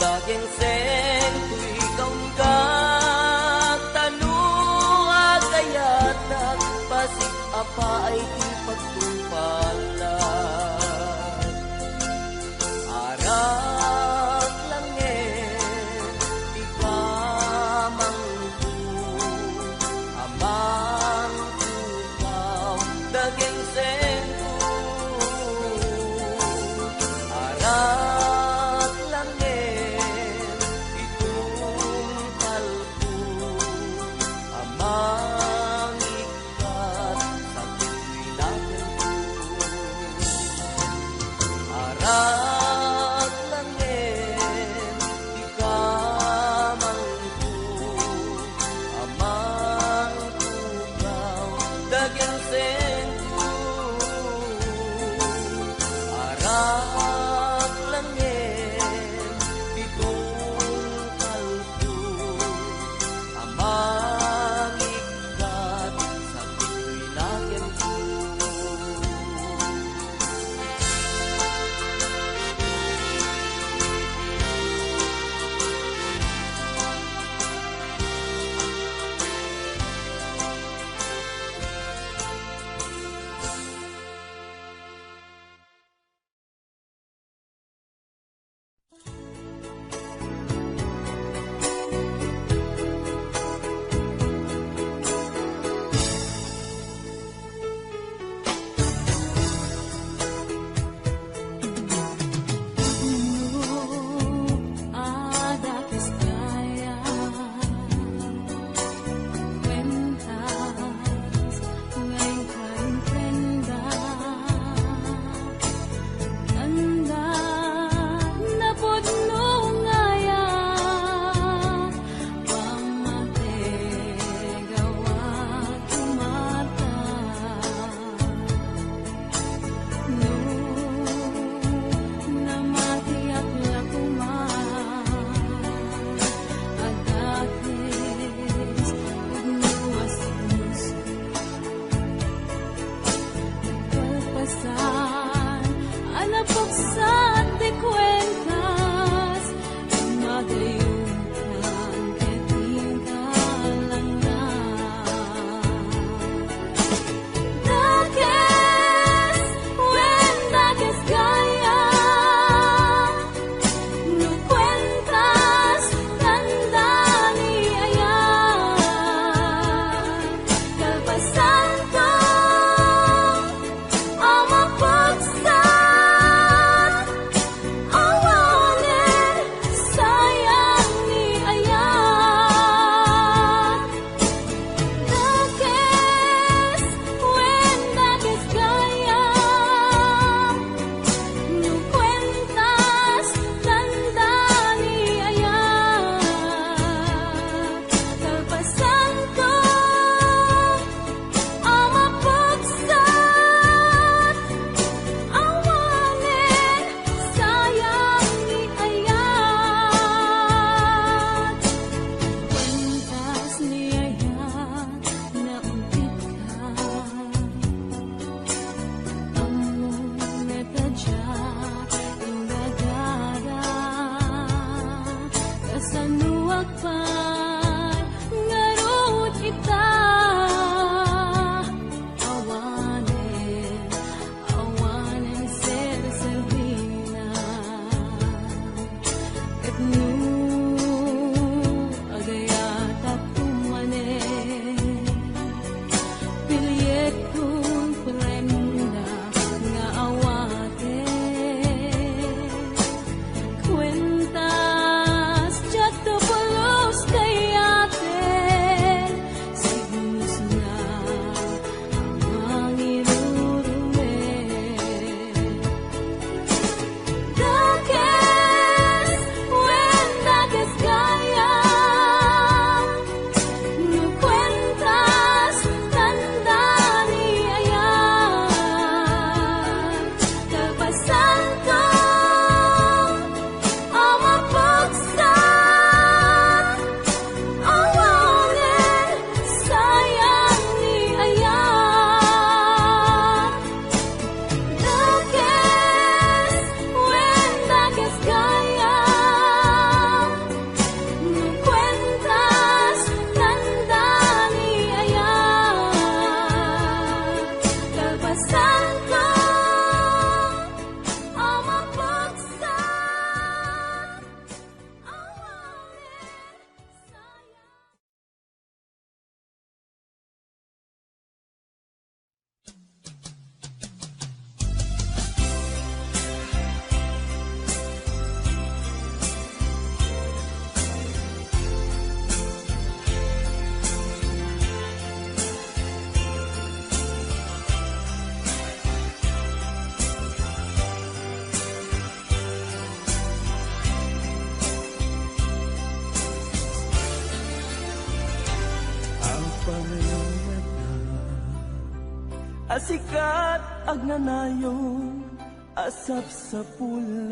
dagingsenko ikaw ni gat, ta no agayatak, pasig-apaay ti pagtungpalak. Arak laeng ti kamangko, a mangpukaw dagingsenko. Arak laeng ti tungpalko, a mangik- kat, sakit toy nakenko. Arak laeng ti kamangko, a mangpukaw dagingsenko. Arak laeng ti tungpalko, a mangik- kat, sakit toy nakenko. A sikat agnanayon a sapsapulen.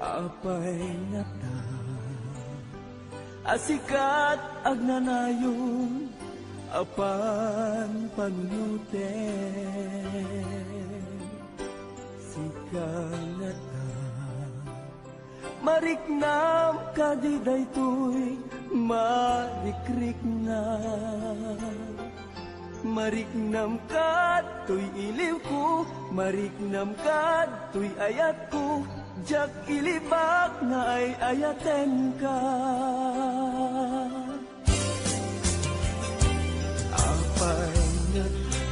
Apay ngata a sikat agnanayon a panpanunuten. Sika ngata, mariknam kadi daytoy marikriknam. Mariknam kadtoy iliwko, mariknam kadtoy ayatko, diak ilibak nga ay-ayatenka. Apay ngata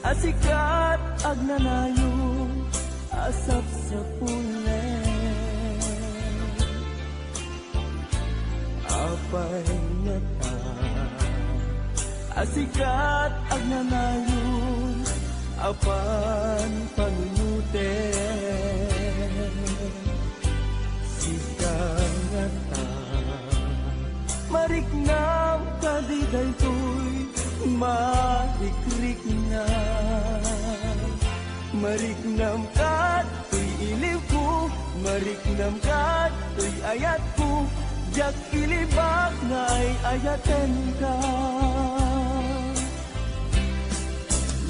a sikat agnanayon a sapsapulen. Apay ngata a sikat agnanayon a panpanunuten. Sika ngata, mariknam kadi daytoy marikriknam. Mariknam kadtoy iliwko, mariknam kadtoy ayatko, diak ilibak nga ay-ayatenka.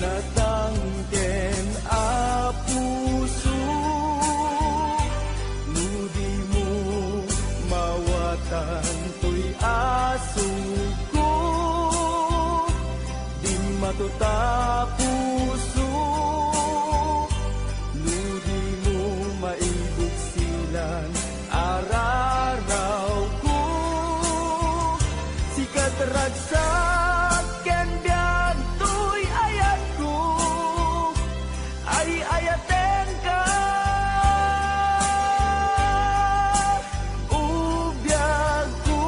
Natangken a puso, no di mo mawatan toy asugko, dimmato ta puso, no di mo maibuksilan ararawko. Sikat ragsak ken biag toy ayatko, ay-ayatenka, o biagko.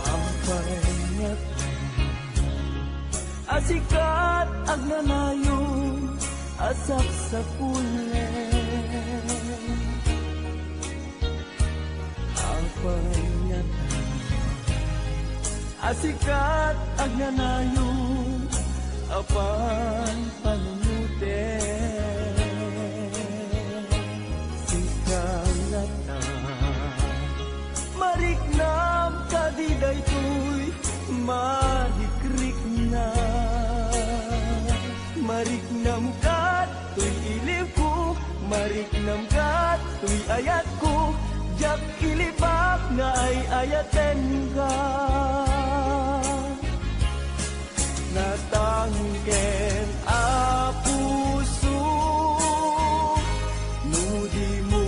Ampayengat a sikat agnanayon a sapsapulen. Ampayengat a sikat agnanayon a panpanunuten. Sika ngata, mariknam kadi daytoy marikriknam. Mariknam kadtoy iliwko, mariknam kadtoy ayatko, diak ilibak nga ay-ayatenka. Natangken a puso, no di mo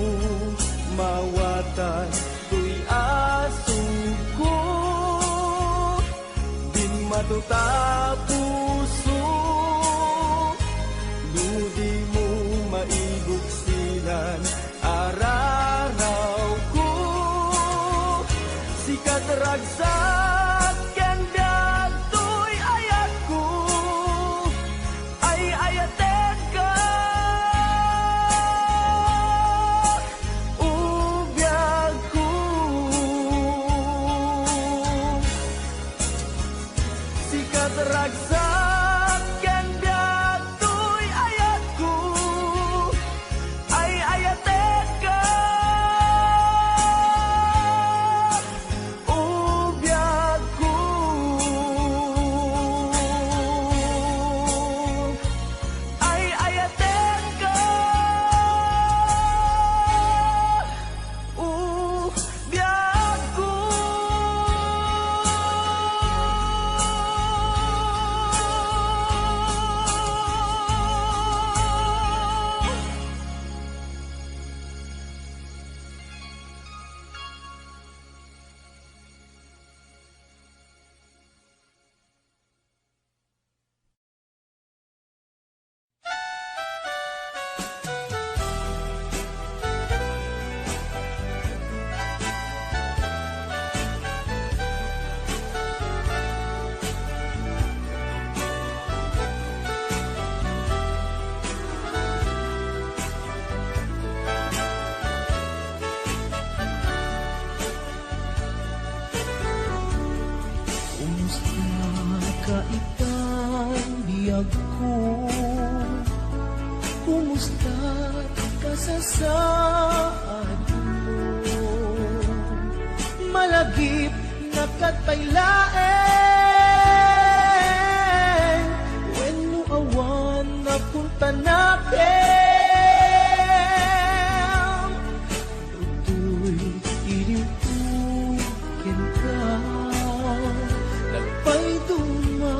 mawatan toy asugko, dimmato ta puso, no di mo maibuksilan ararawko. Sikat ragsak ken biag toy ayatko, ay-ayatenka, o biagko. Sikat ragsak ken biag toy ayatko, ay-ayatenka, o biag Saadmo, malagipna ket pay laeng, wenno awan napuntanakem. Toy iliwko kenka, nagpayduma,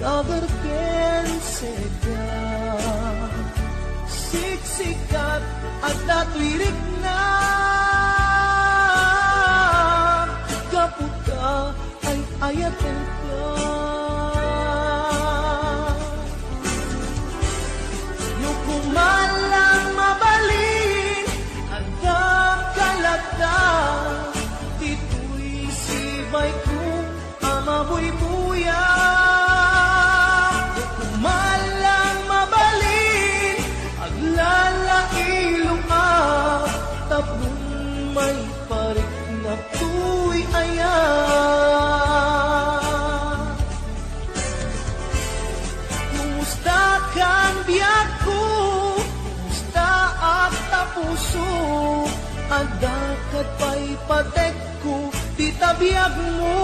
dagar ken sega. Siksikat, adda toy rikna, gapu ta ay-ayatenka. No koma lang mabalin, adda ka latta, ditoy sibayko a mabuybuya. No koma lang mabalin, aglalailoak tapno maipariknak toy ayat. Kumusta kan biagko? Kumusta ak ta puso? Adda ket pay patekko dita biagmo.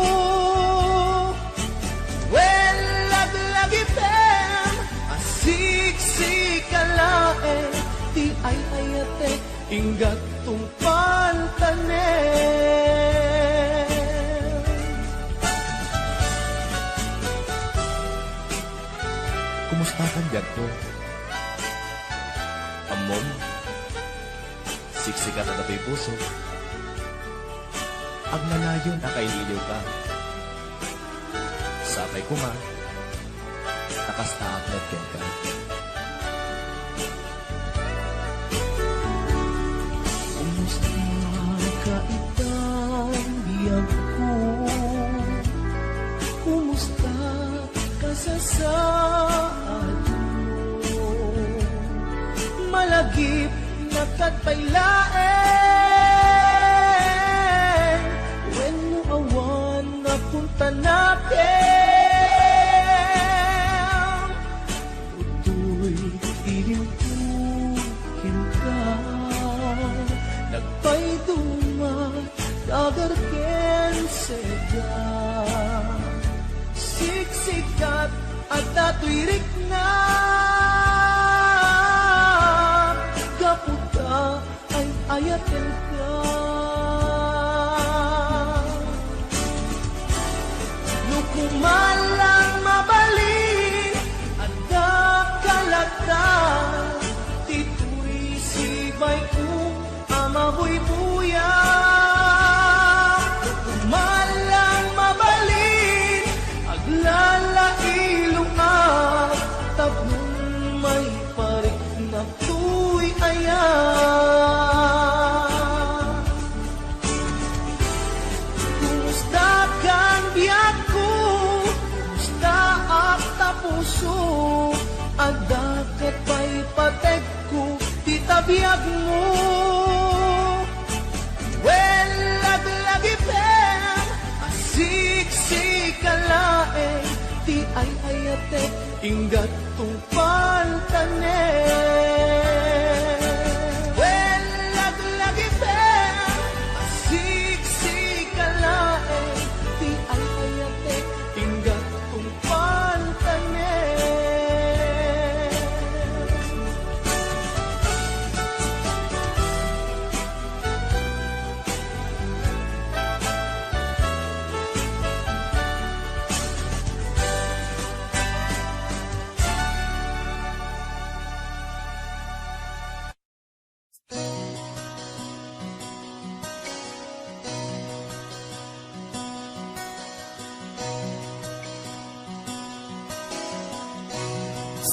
Wen, laglagipem a siksika laeng ti ay-ayatek, inggat tungpaltanem. Kumusta kan biagko? Ammom, siksika kadatoy puso. Agnanayon a kailiwka. Sapay koma, ta kasta ak met kenka. Kumusta ka itan biagko? Kumusta kasasaadmo? Malagipna ket pay laeng, wenno awan napuntanakem. Toy iliwko kenka, nagpayduma, dagar ken sega. Siksikat, adda toy rikna, gapu ta ay-ayatenka. No koma lang mabalin, adda ka latta, ditoy sibayko a mabuybuya. No koma lang mabalin, aglalailoak tapno maipariknak toy ayat. Kumusta kan biagko? Kumusta ak ta puso? Adda ket pay patekko dita biagmo. Wen, laglagipem a siksika laeng ti ay-ayatek, inggat tungpaltanem. Wen, laglagipem a siksika laeng ti ay-ayatek, inggat tungpaltanem.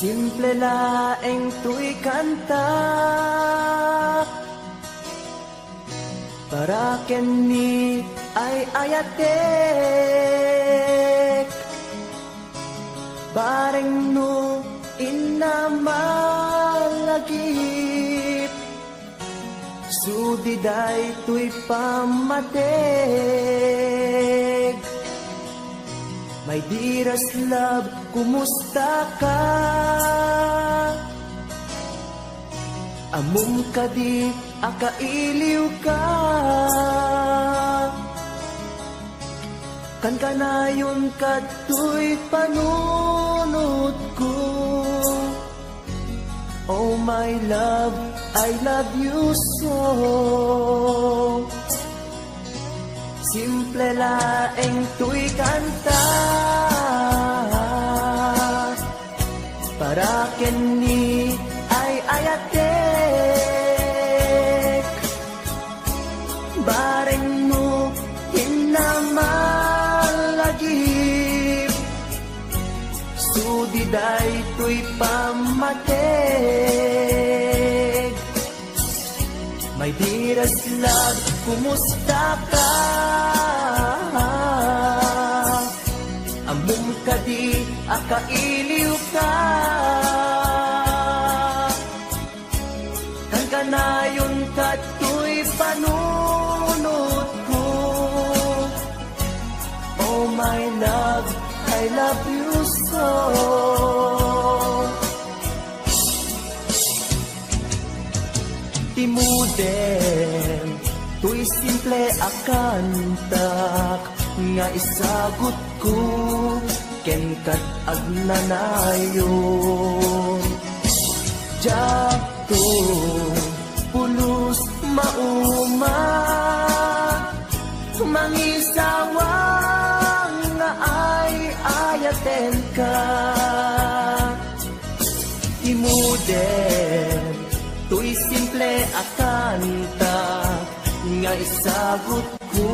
Simple laeng toy kanta para ken ni ay-ayatek. Bareng no inna malagip, sudi daytoy pammateg. My dearest love, kumusta ka? Ammom kadi a kailiwka? Kankanayon kadtoy panunotko. Oh my love, I love you so. Simple laeng toy kanta para ken ni ay-ayatek. Bareng no kinnamalagip, sudi daytoy pammateg. My dearest love, kumusta ka? Ammom kadi a kailiwka? Kankanayon kadtoy panunotko. Oh my love, I love you so. Ti modem toy simple a kantak nga isagutko ken kad agnanayon. Diak to pulos mauma, mangisawang nga ay-ayatenka. Ti modem toy simple a kanta nga isagutko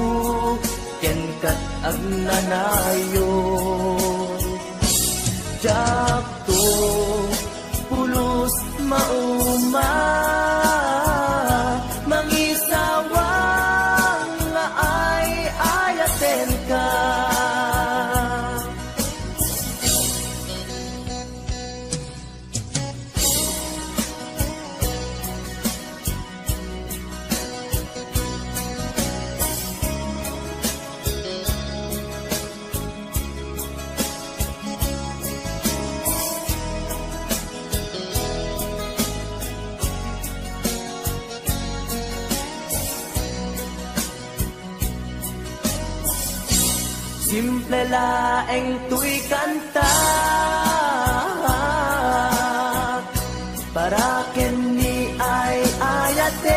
ken kad agnanayon. Diak to pulos mauma, mangisawang nga ay-ayatenka. Simple laeng toy kanta para ken ni ay-ayatek.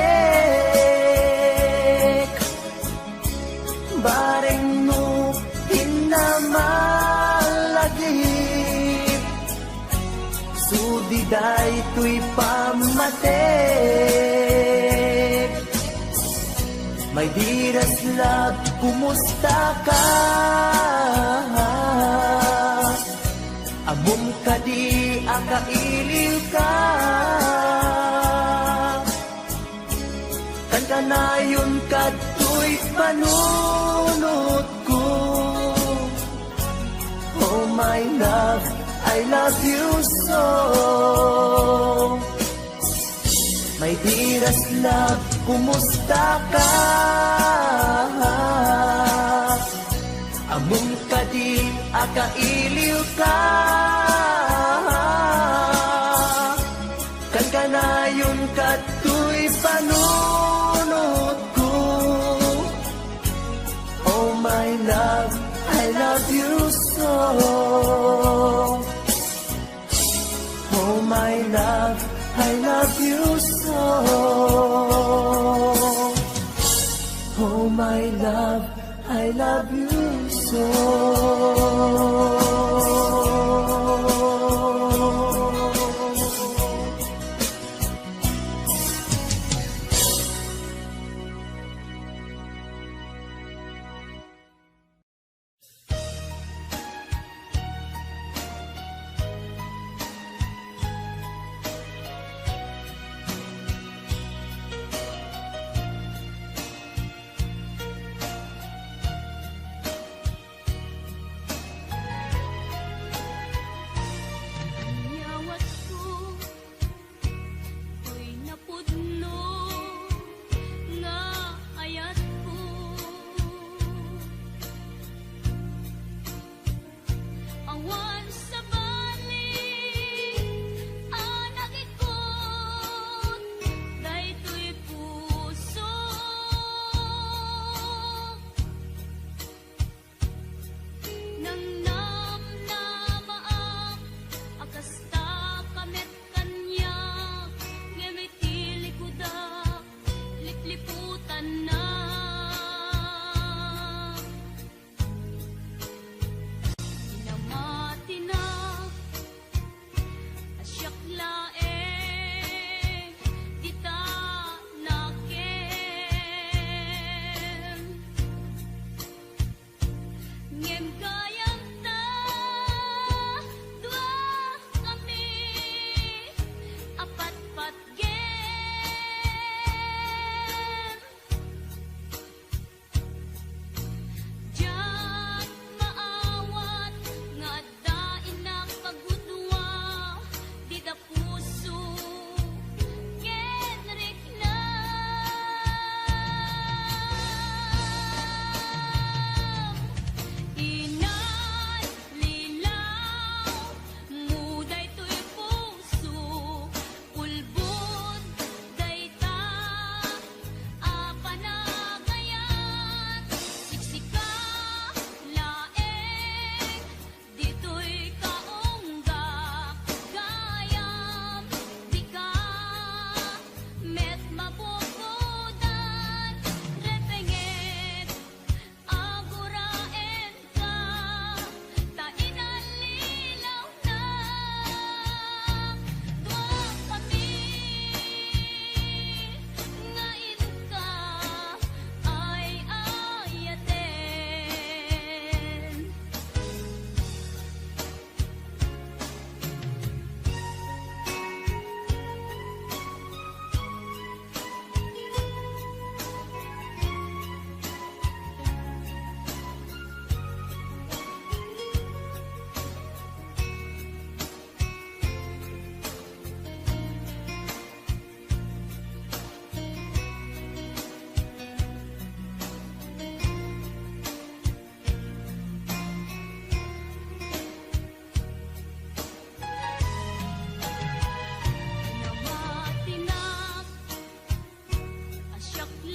Bareng no kinnamalagip, sudi daytoy pammateg. My dearest love, kumusta ka? Ammom kadi a kailiwka? Kankanayon kadtoy panunotko. Oh my love, I love you so. My dearest love, kumusta ka? Ammom kadi a kailiwka? Kankanayon kadtoy panunotko. Oh my love, I love you so. Oh my love, I love you so. Oh my love, I love you so.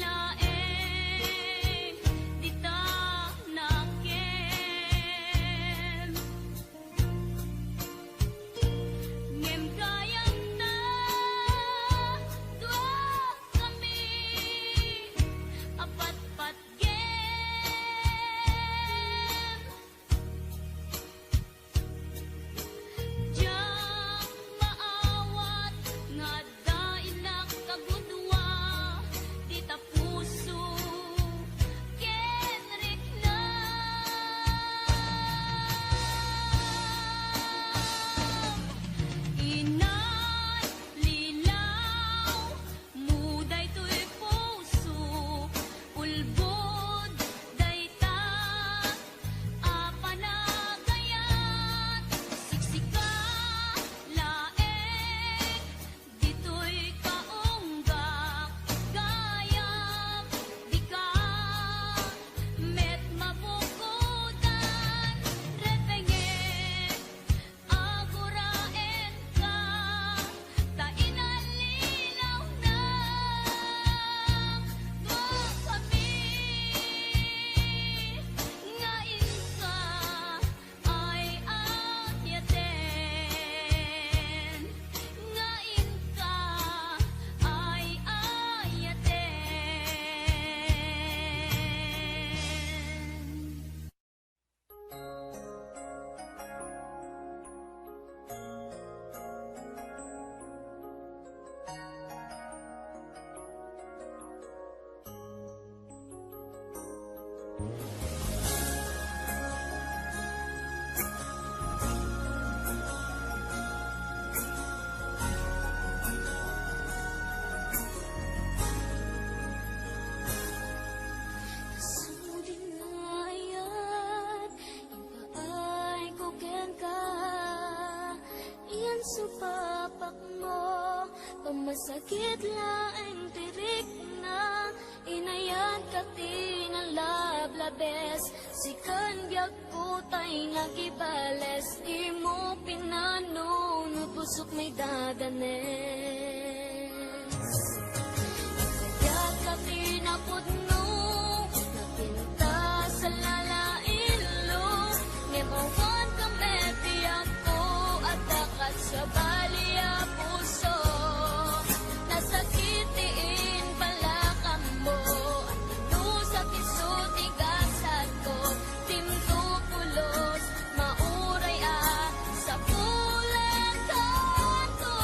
Laeng dita nakem. Ngem gayam ta, dua kami a patpatgem. Diak maawat nga adda innak a gudua dita puso ken riknam. Inay, lilaw, Mu daytoy puso, ulbod dayta a panagayat, siksika laeng ditoy kaunggak, gayam dika met mabukodan, repengek, Aguraenka ta inallilaw na kami nga inka ay ayaten, nga inka ay ayaten. Sumudi nga ayat, impaayko kenka, iyan supapakmo, pamasakit laeng ti rikna, inayat ka ti nalablabes, sikan biag Kutay nga agibales, dimo pinanunot, busok maidadanes. Kayat ka pinapudno, napintas a lalailo, ngem awan ka met ti agko, adda kat sabali a puso. Nasakit ti imbalakanmo, annusa ti isu ti gasatko, timto pulos, mauray a sapulan kanto.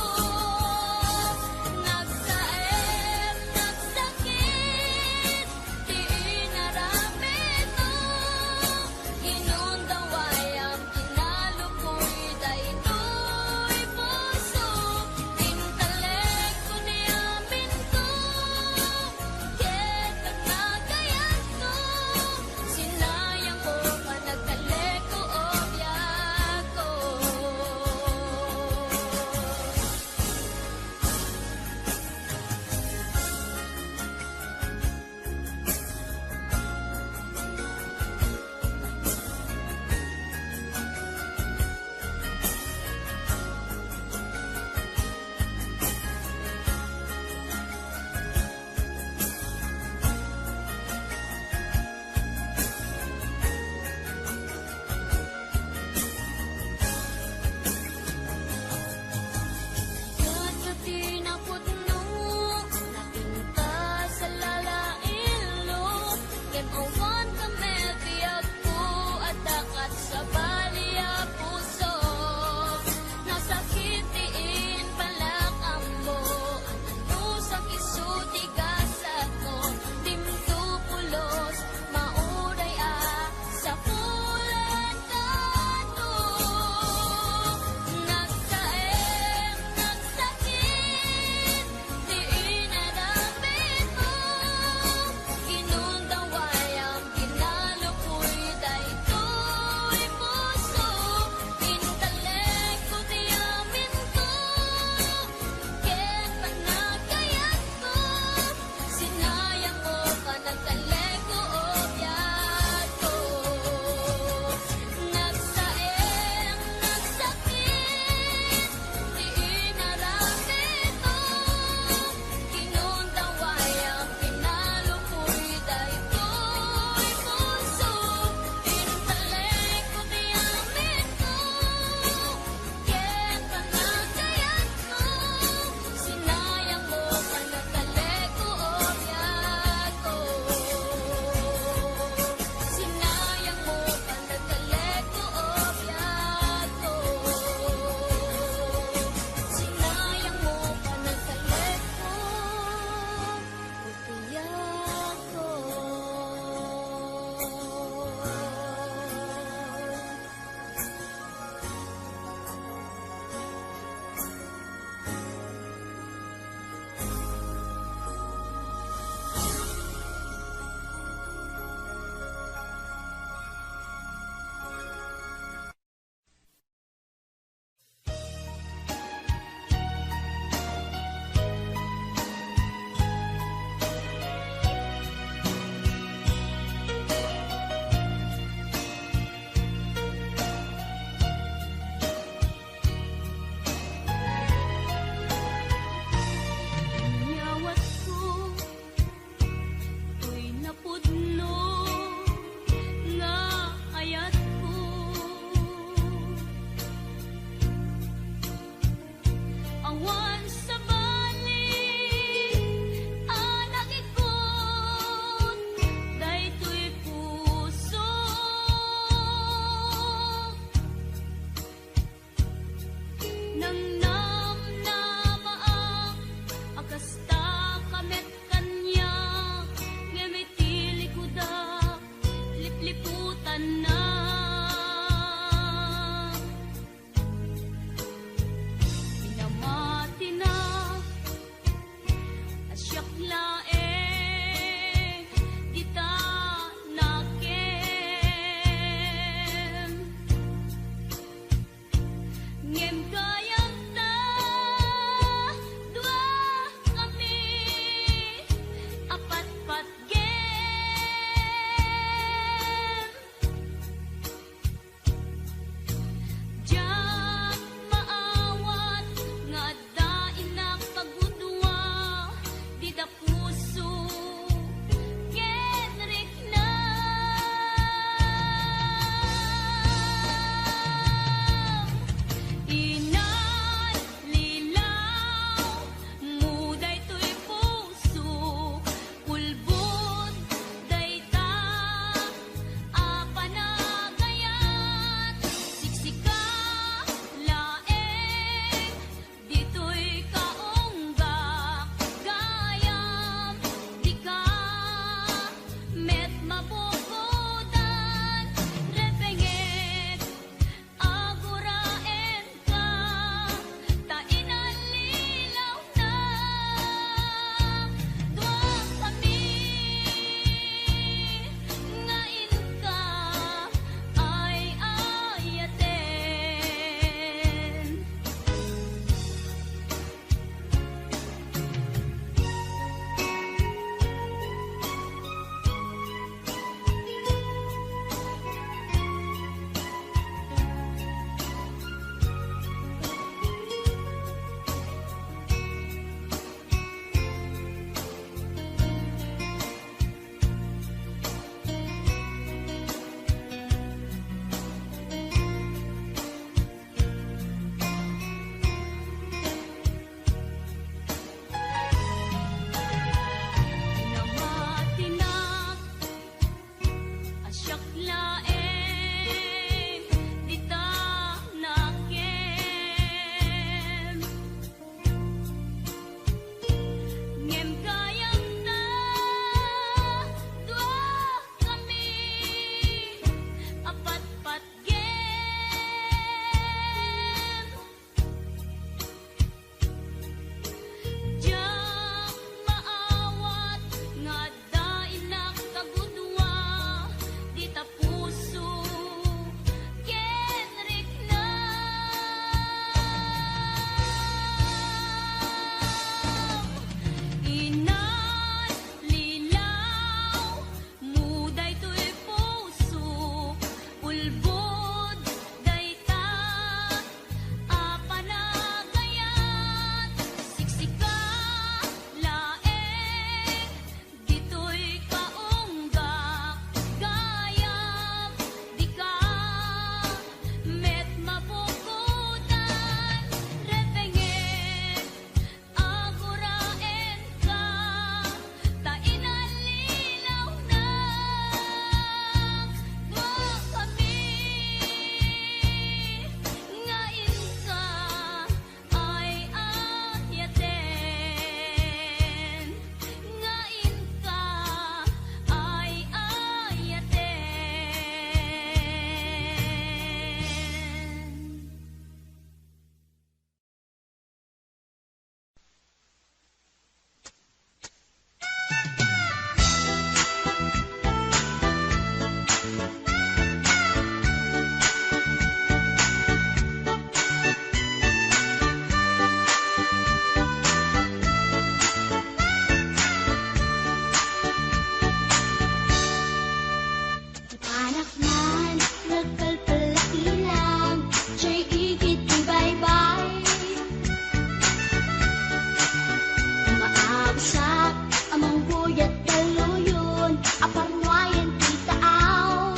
Aparnuayen ti taaw.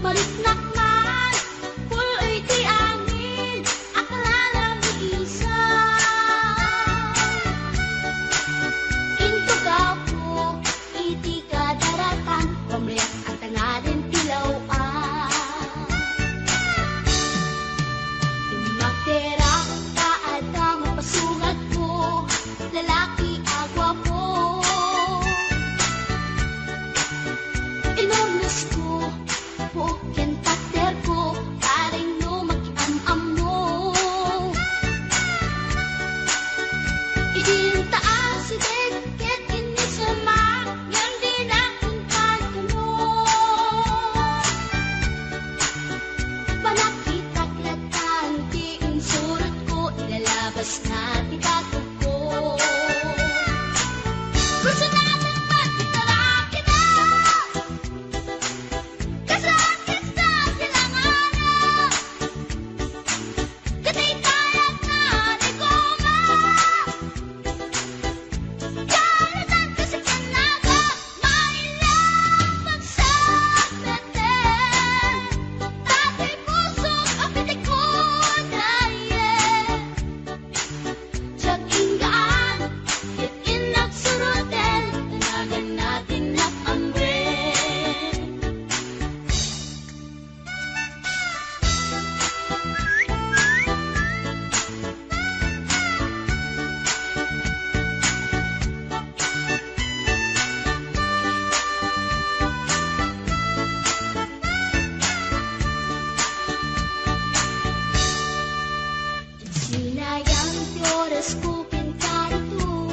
Mariknak man, pul-oy ti angin, akalala mi isa. Intogaw ko iti kadaratan, pamriak a tangaden ti law-an. Immakterak ta adda mapasungatko, lalaki a guapo. Inurnosko, buok ken paterko, bareng no makiam-ammo. Idin ta asideg ket innisema, ngem dina kuntan kano. Panakitak latan ti insurotko, ilalabasna ti dakepko. Personalan met ti tarakida. Kasla ti silanganak. Ket itayatna ni Goma. Karutan ti silanganak. Maila pagsapeten. Tatay pusok a pitikod, aye. Diak inggaan, ket innak suroten, tanagan natin nak amren. Sinayang ti orasko ken karito,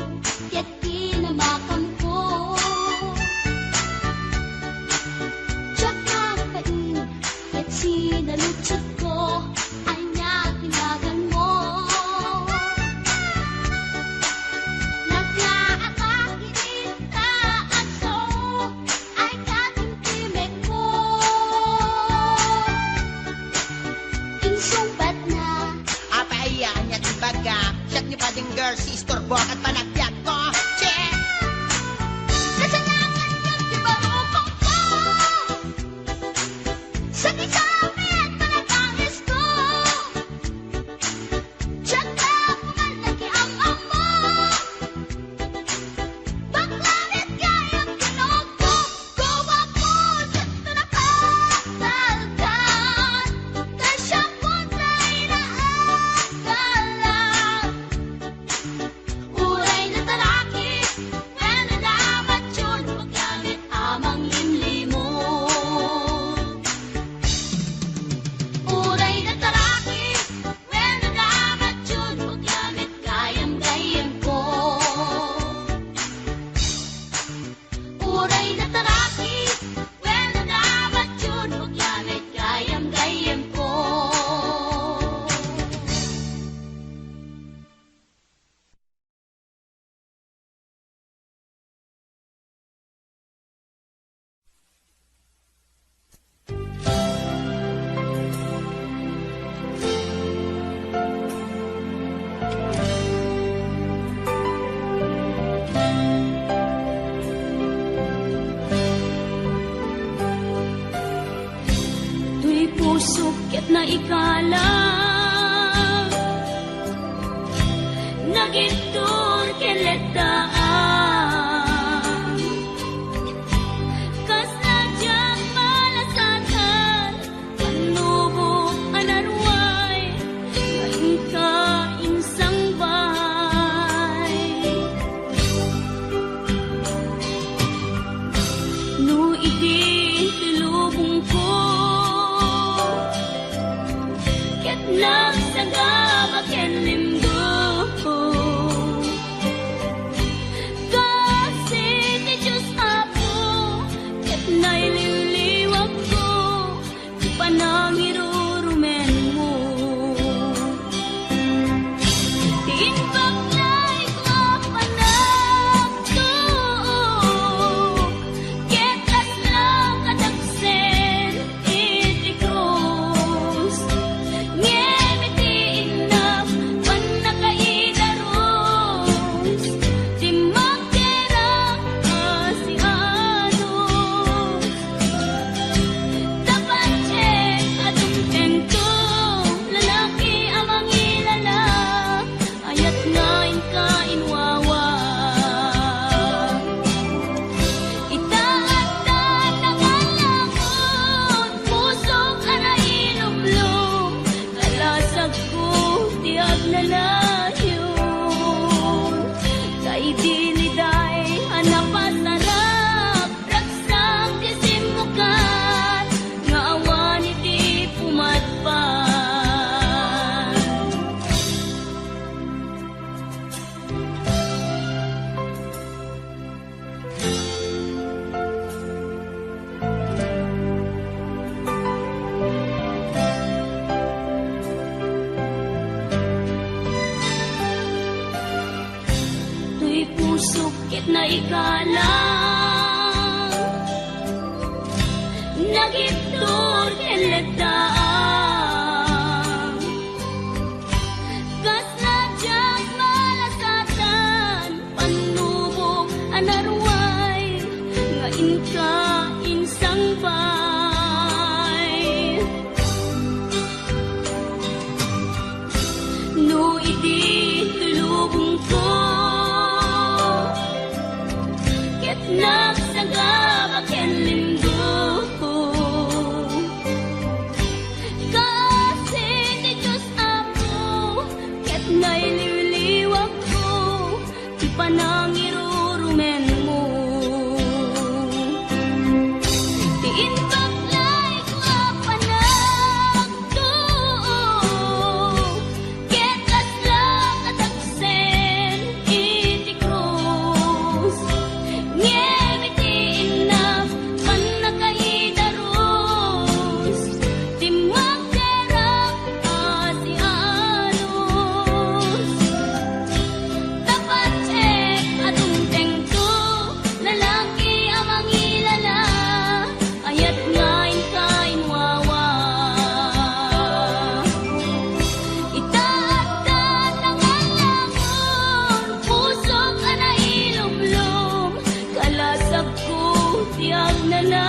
ket kinamakamko. Diak nagbain, ket sinaludsodko, ania ti naganmo? Naglaaka iti taas, ay katimtimekko. Insungbatna. Apay aya, ania ti baga? Siak ni Pading Girl, si istorbo ket panagbiagko. Che! Kasalanan ket ti barukongko. Sakit sa amin, panagangisko. Diak la kuman nakiam-ammo. Bakla met gayam kinugto, guwapko, diak napatalkan. Kasya puntay na agalan. Uray natarakis, wenno namature, bakla met a manglimlimon. Uray natarakis, wenno namature, bakla met gayam-gayamko. Uray natarakis, wenno namature, bakla met gayam-gayamko. Toy pusok ket naikala, nagittur ken letdaan. Kasla diak malasatan, pannubo a naruay, nga inka insangbay. No idi ti lubongko, ket nagsagaba ken limgo, Pusok ket naikalang, nagibtur ken leddaang. Kasla diak malasatan, pannubok a naruay, nga inka insangpay. No idi tulubongko, ket nagsagaba ken limgo, kaasi ti Dios Apo, ket nailiwliwakko ti panangirurumenmo. Ti imbaklayko a panagtuo, ket kasla katagsen iti krus. Ngem iti innak, pannakaidarus, ti magderak a sianus. Tapatek a dumtengto, lalaki a mangilala, ayat nga inka inwawa. Ita adda nangalangon, pusok a nailumlom, kalasagko ti agnana.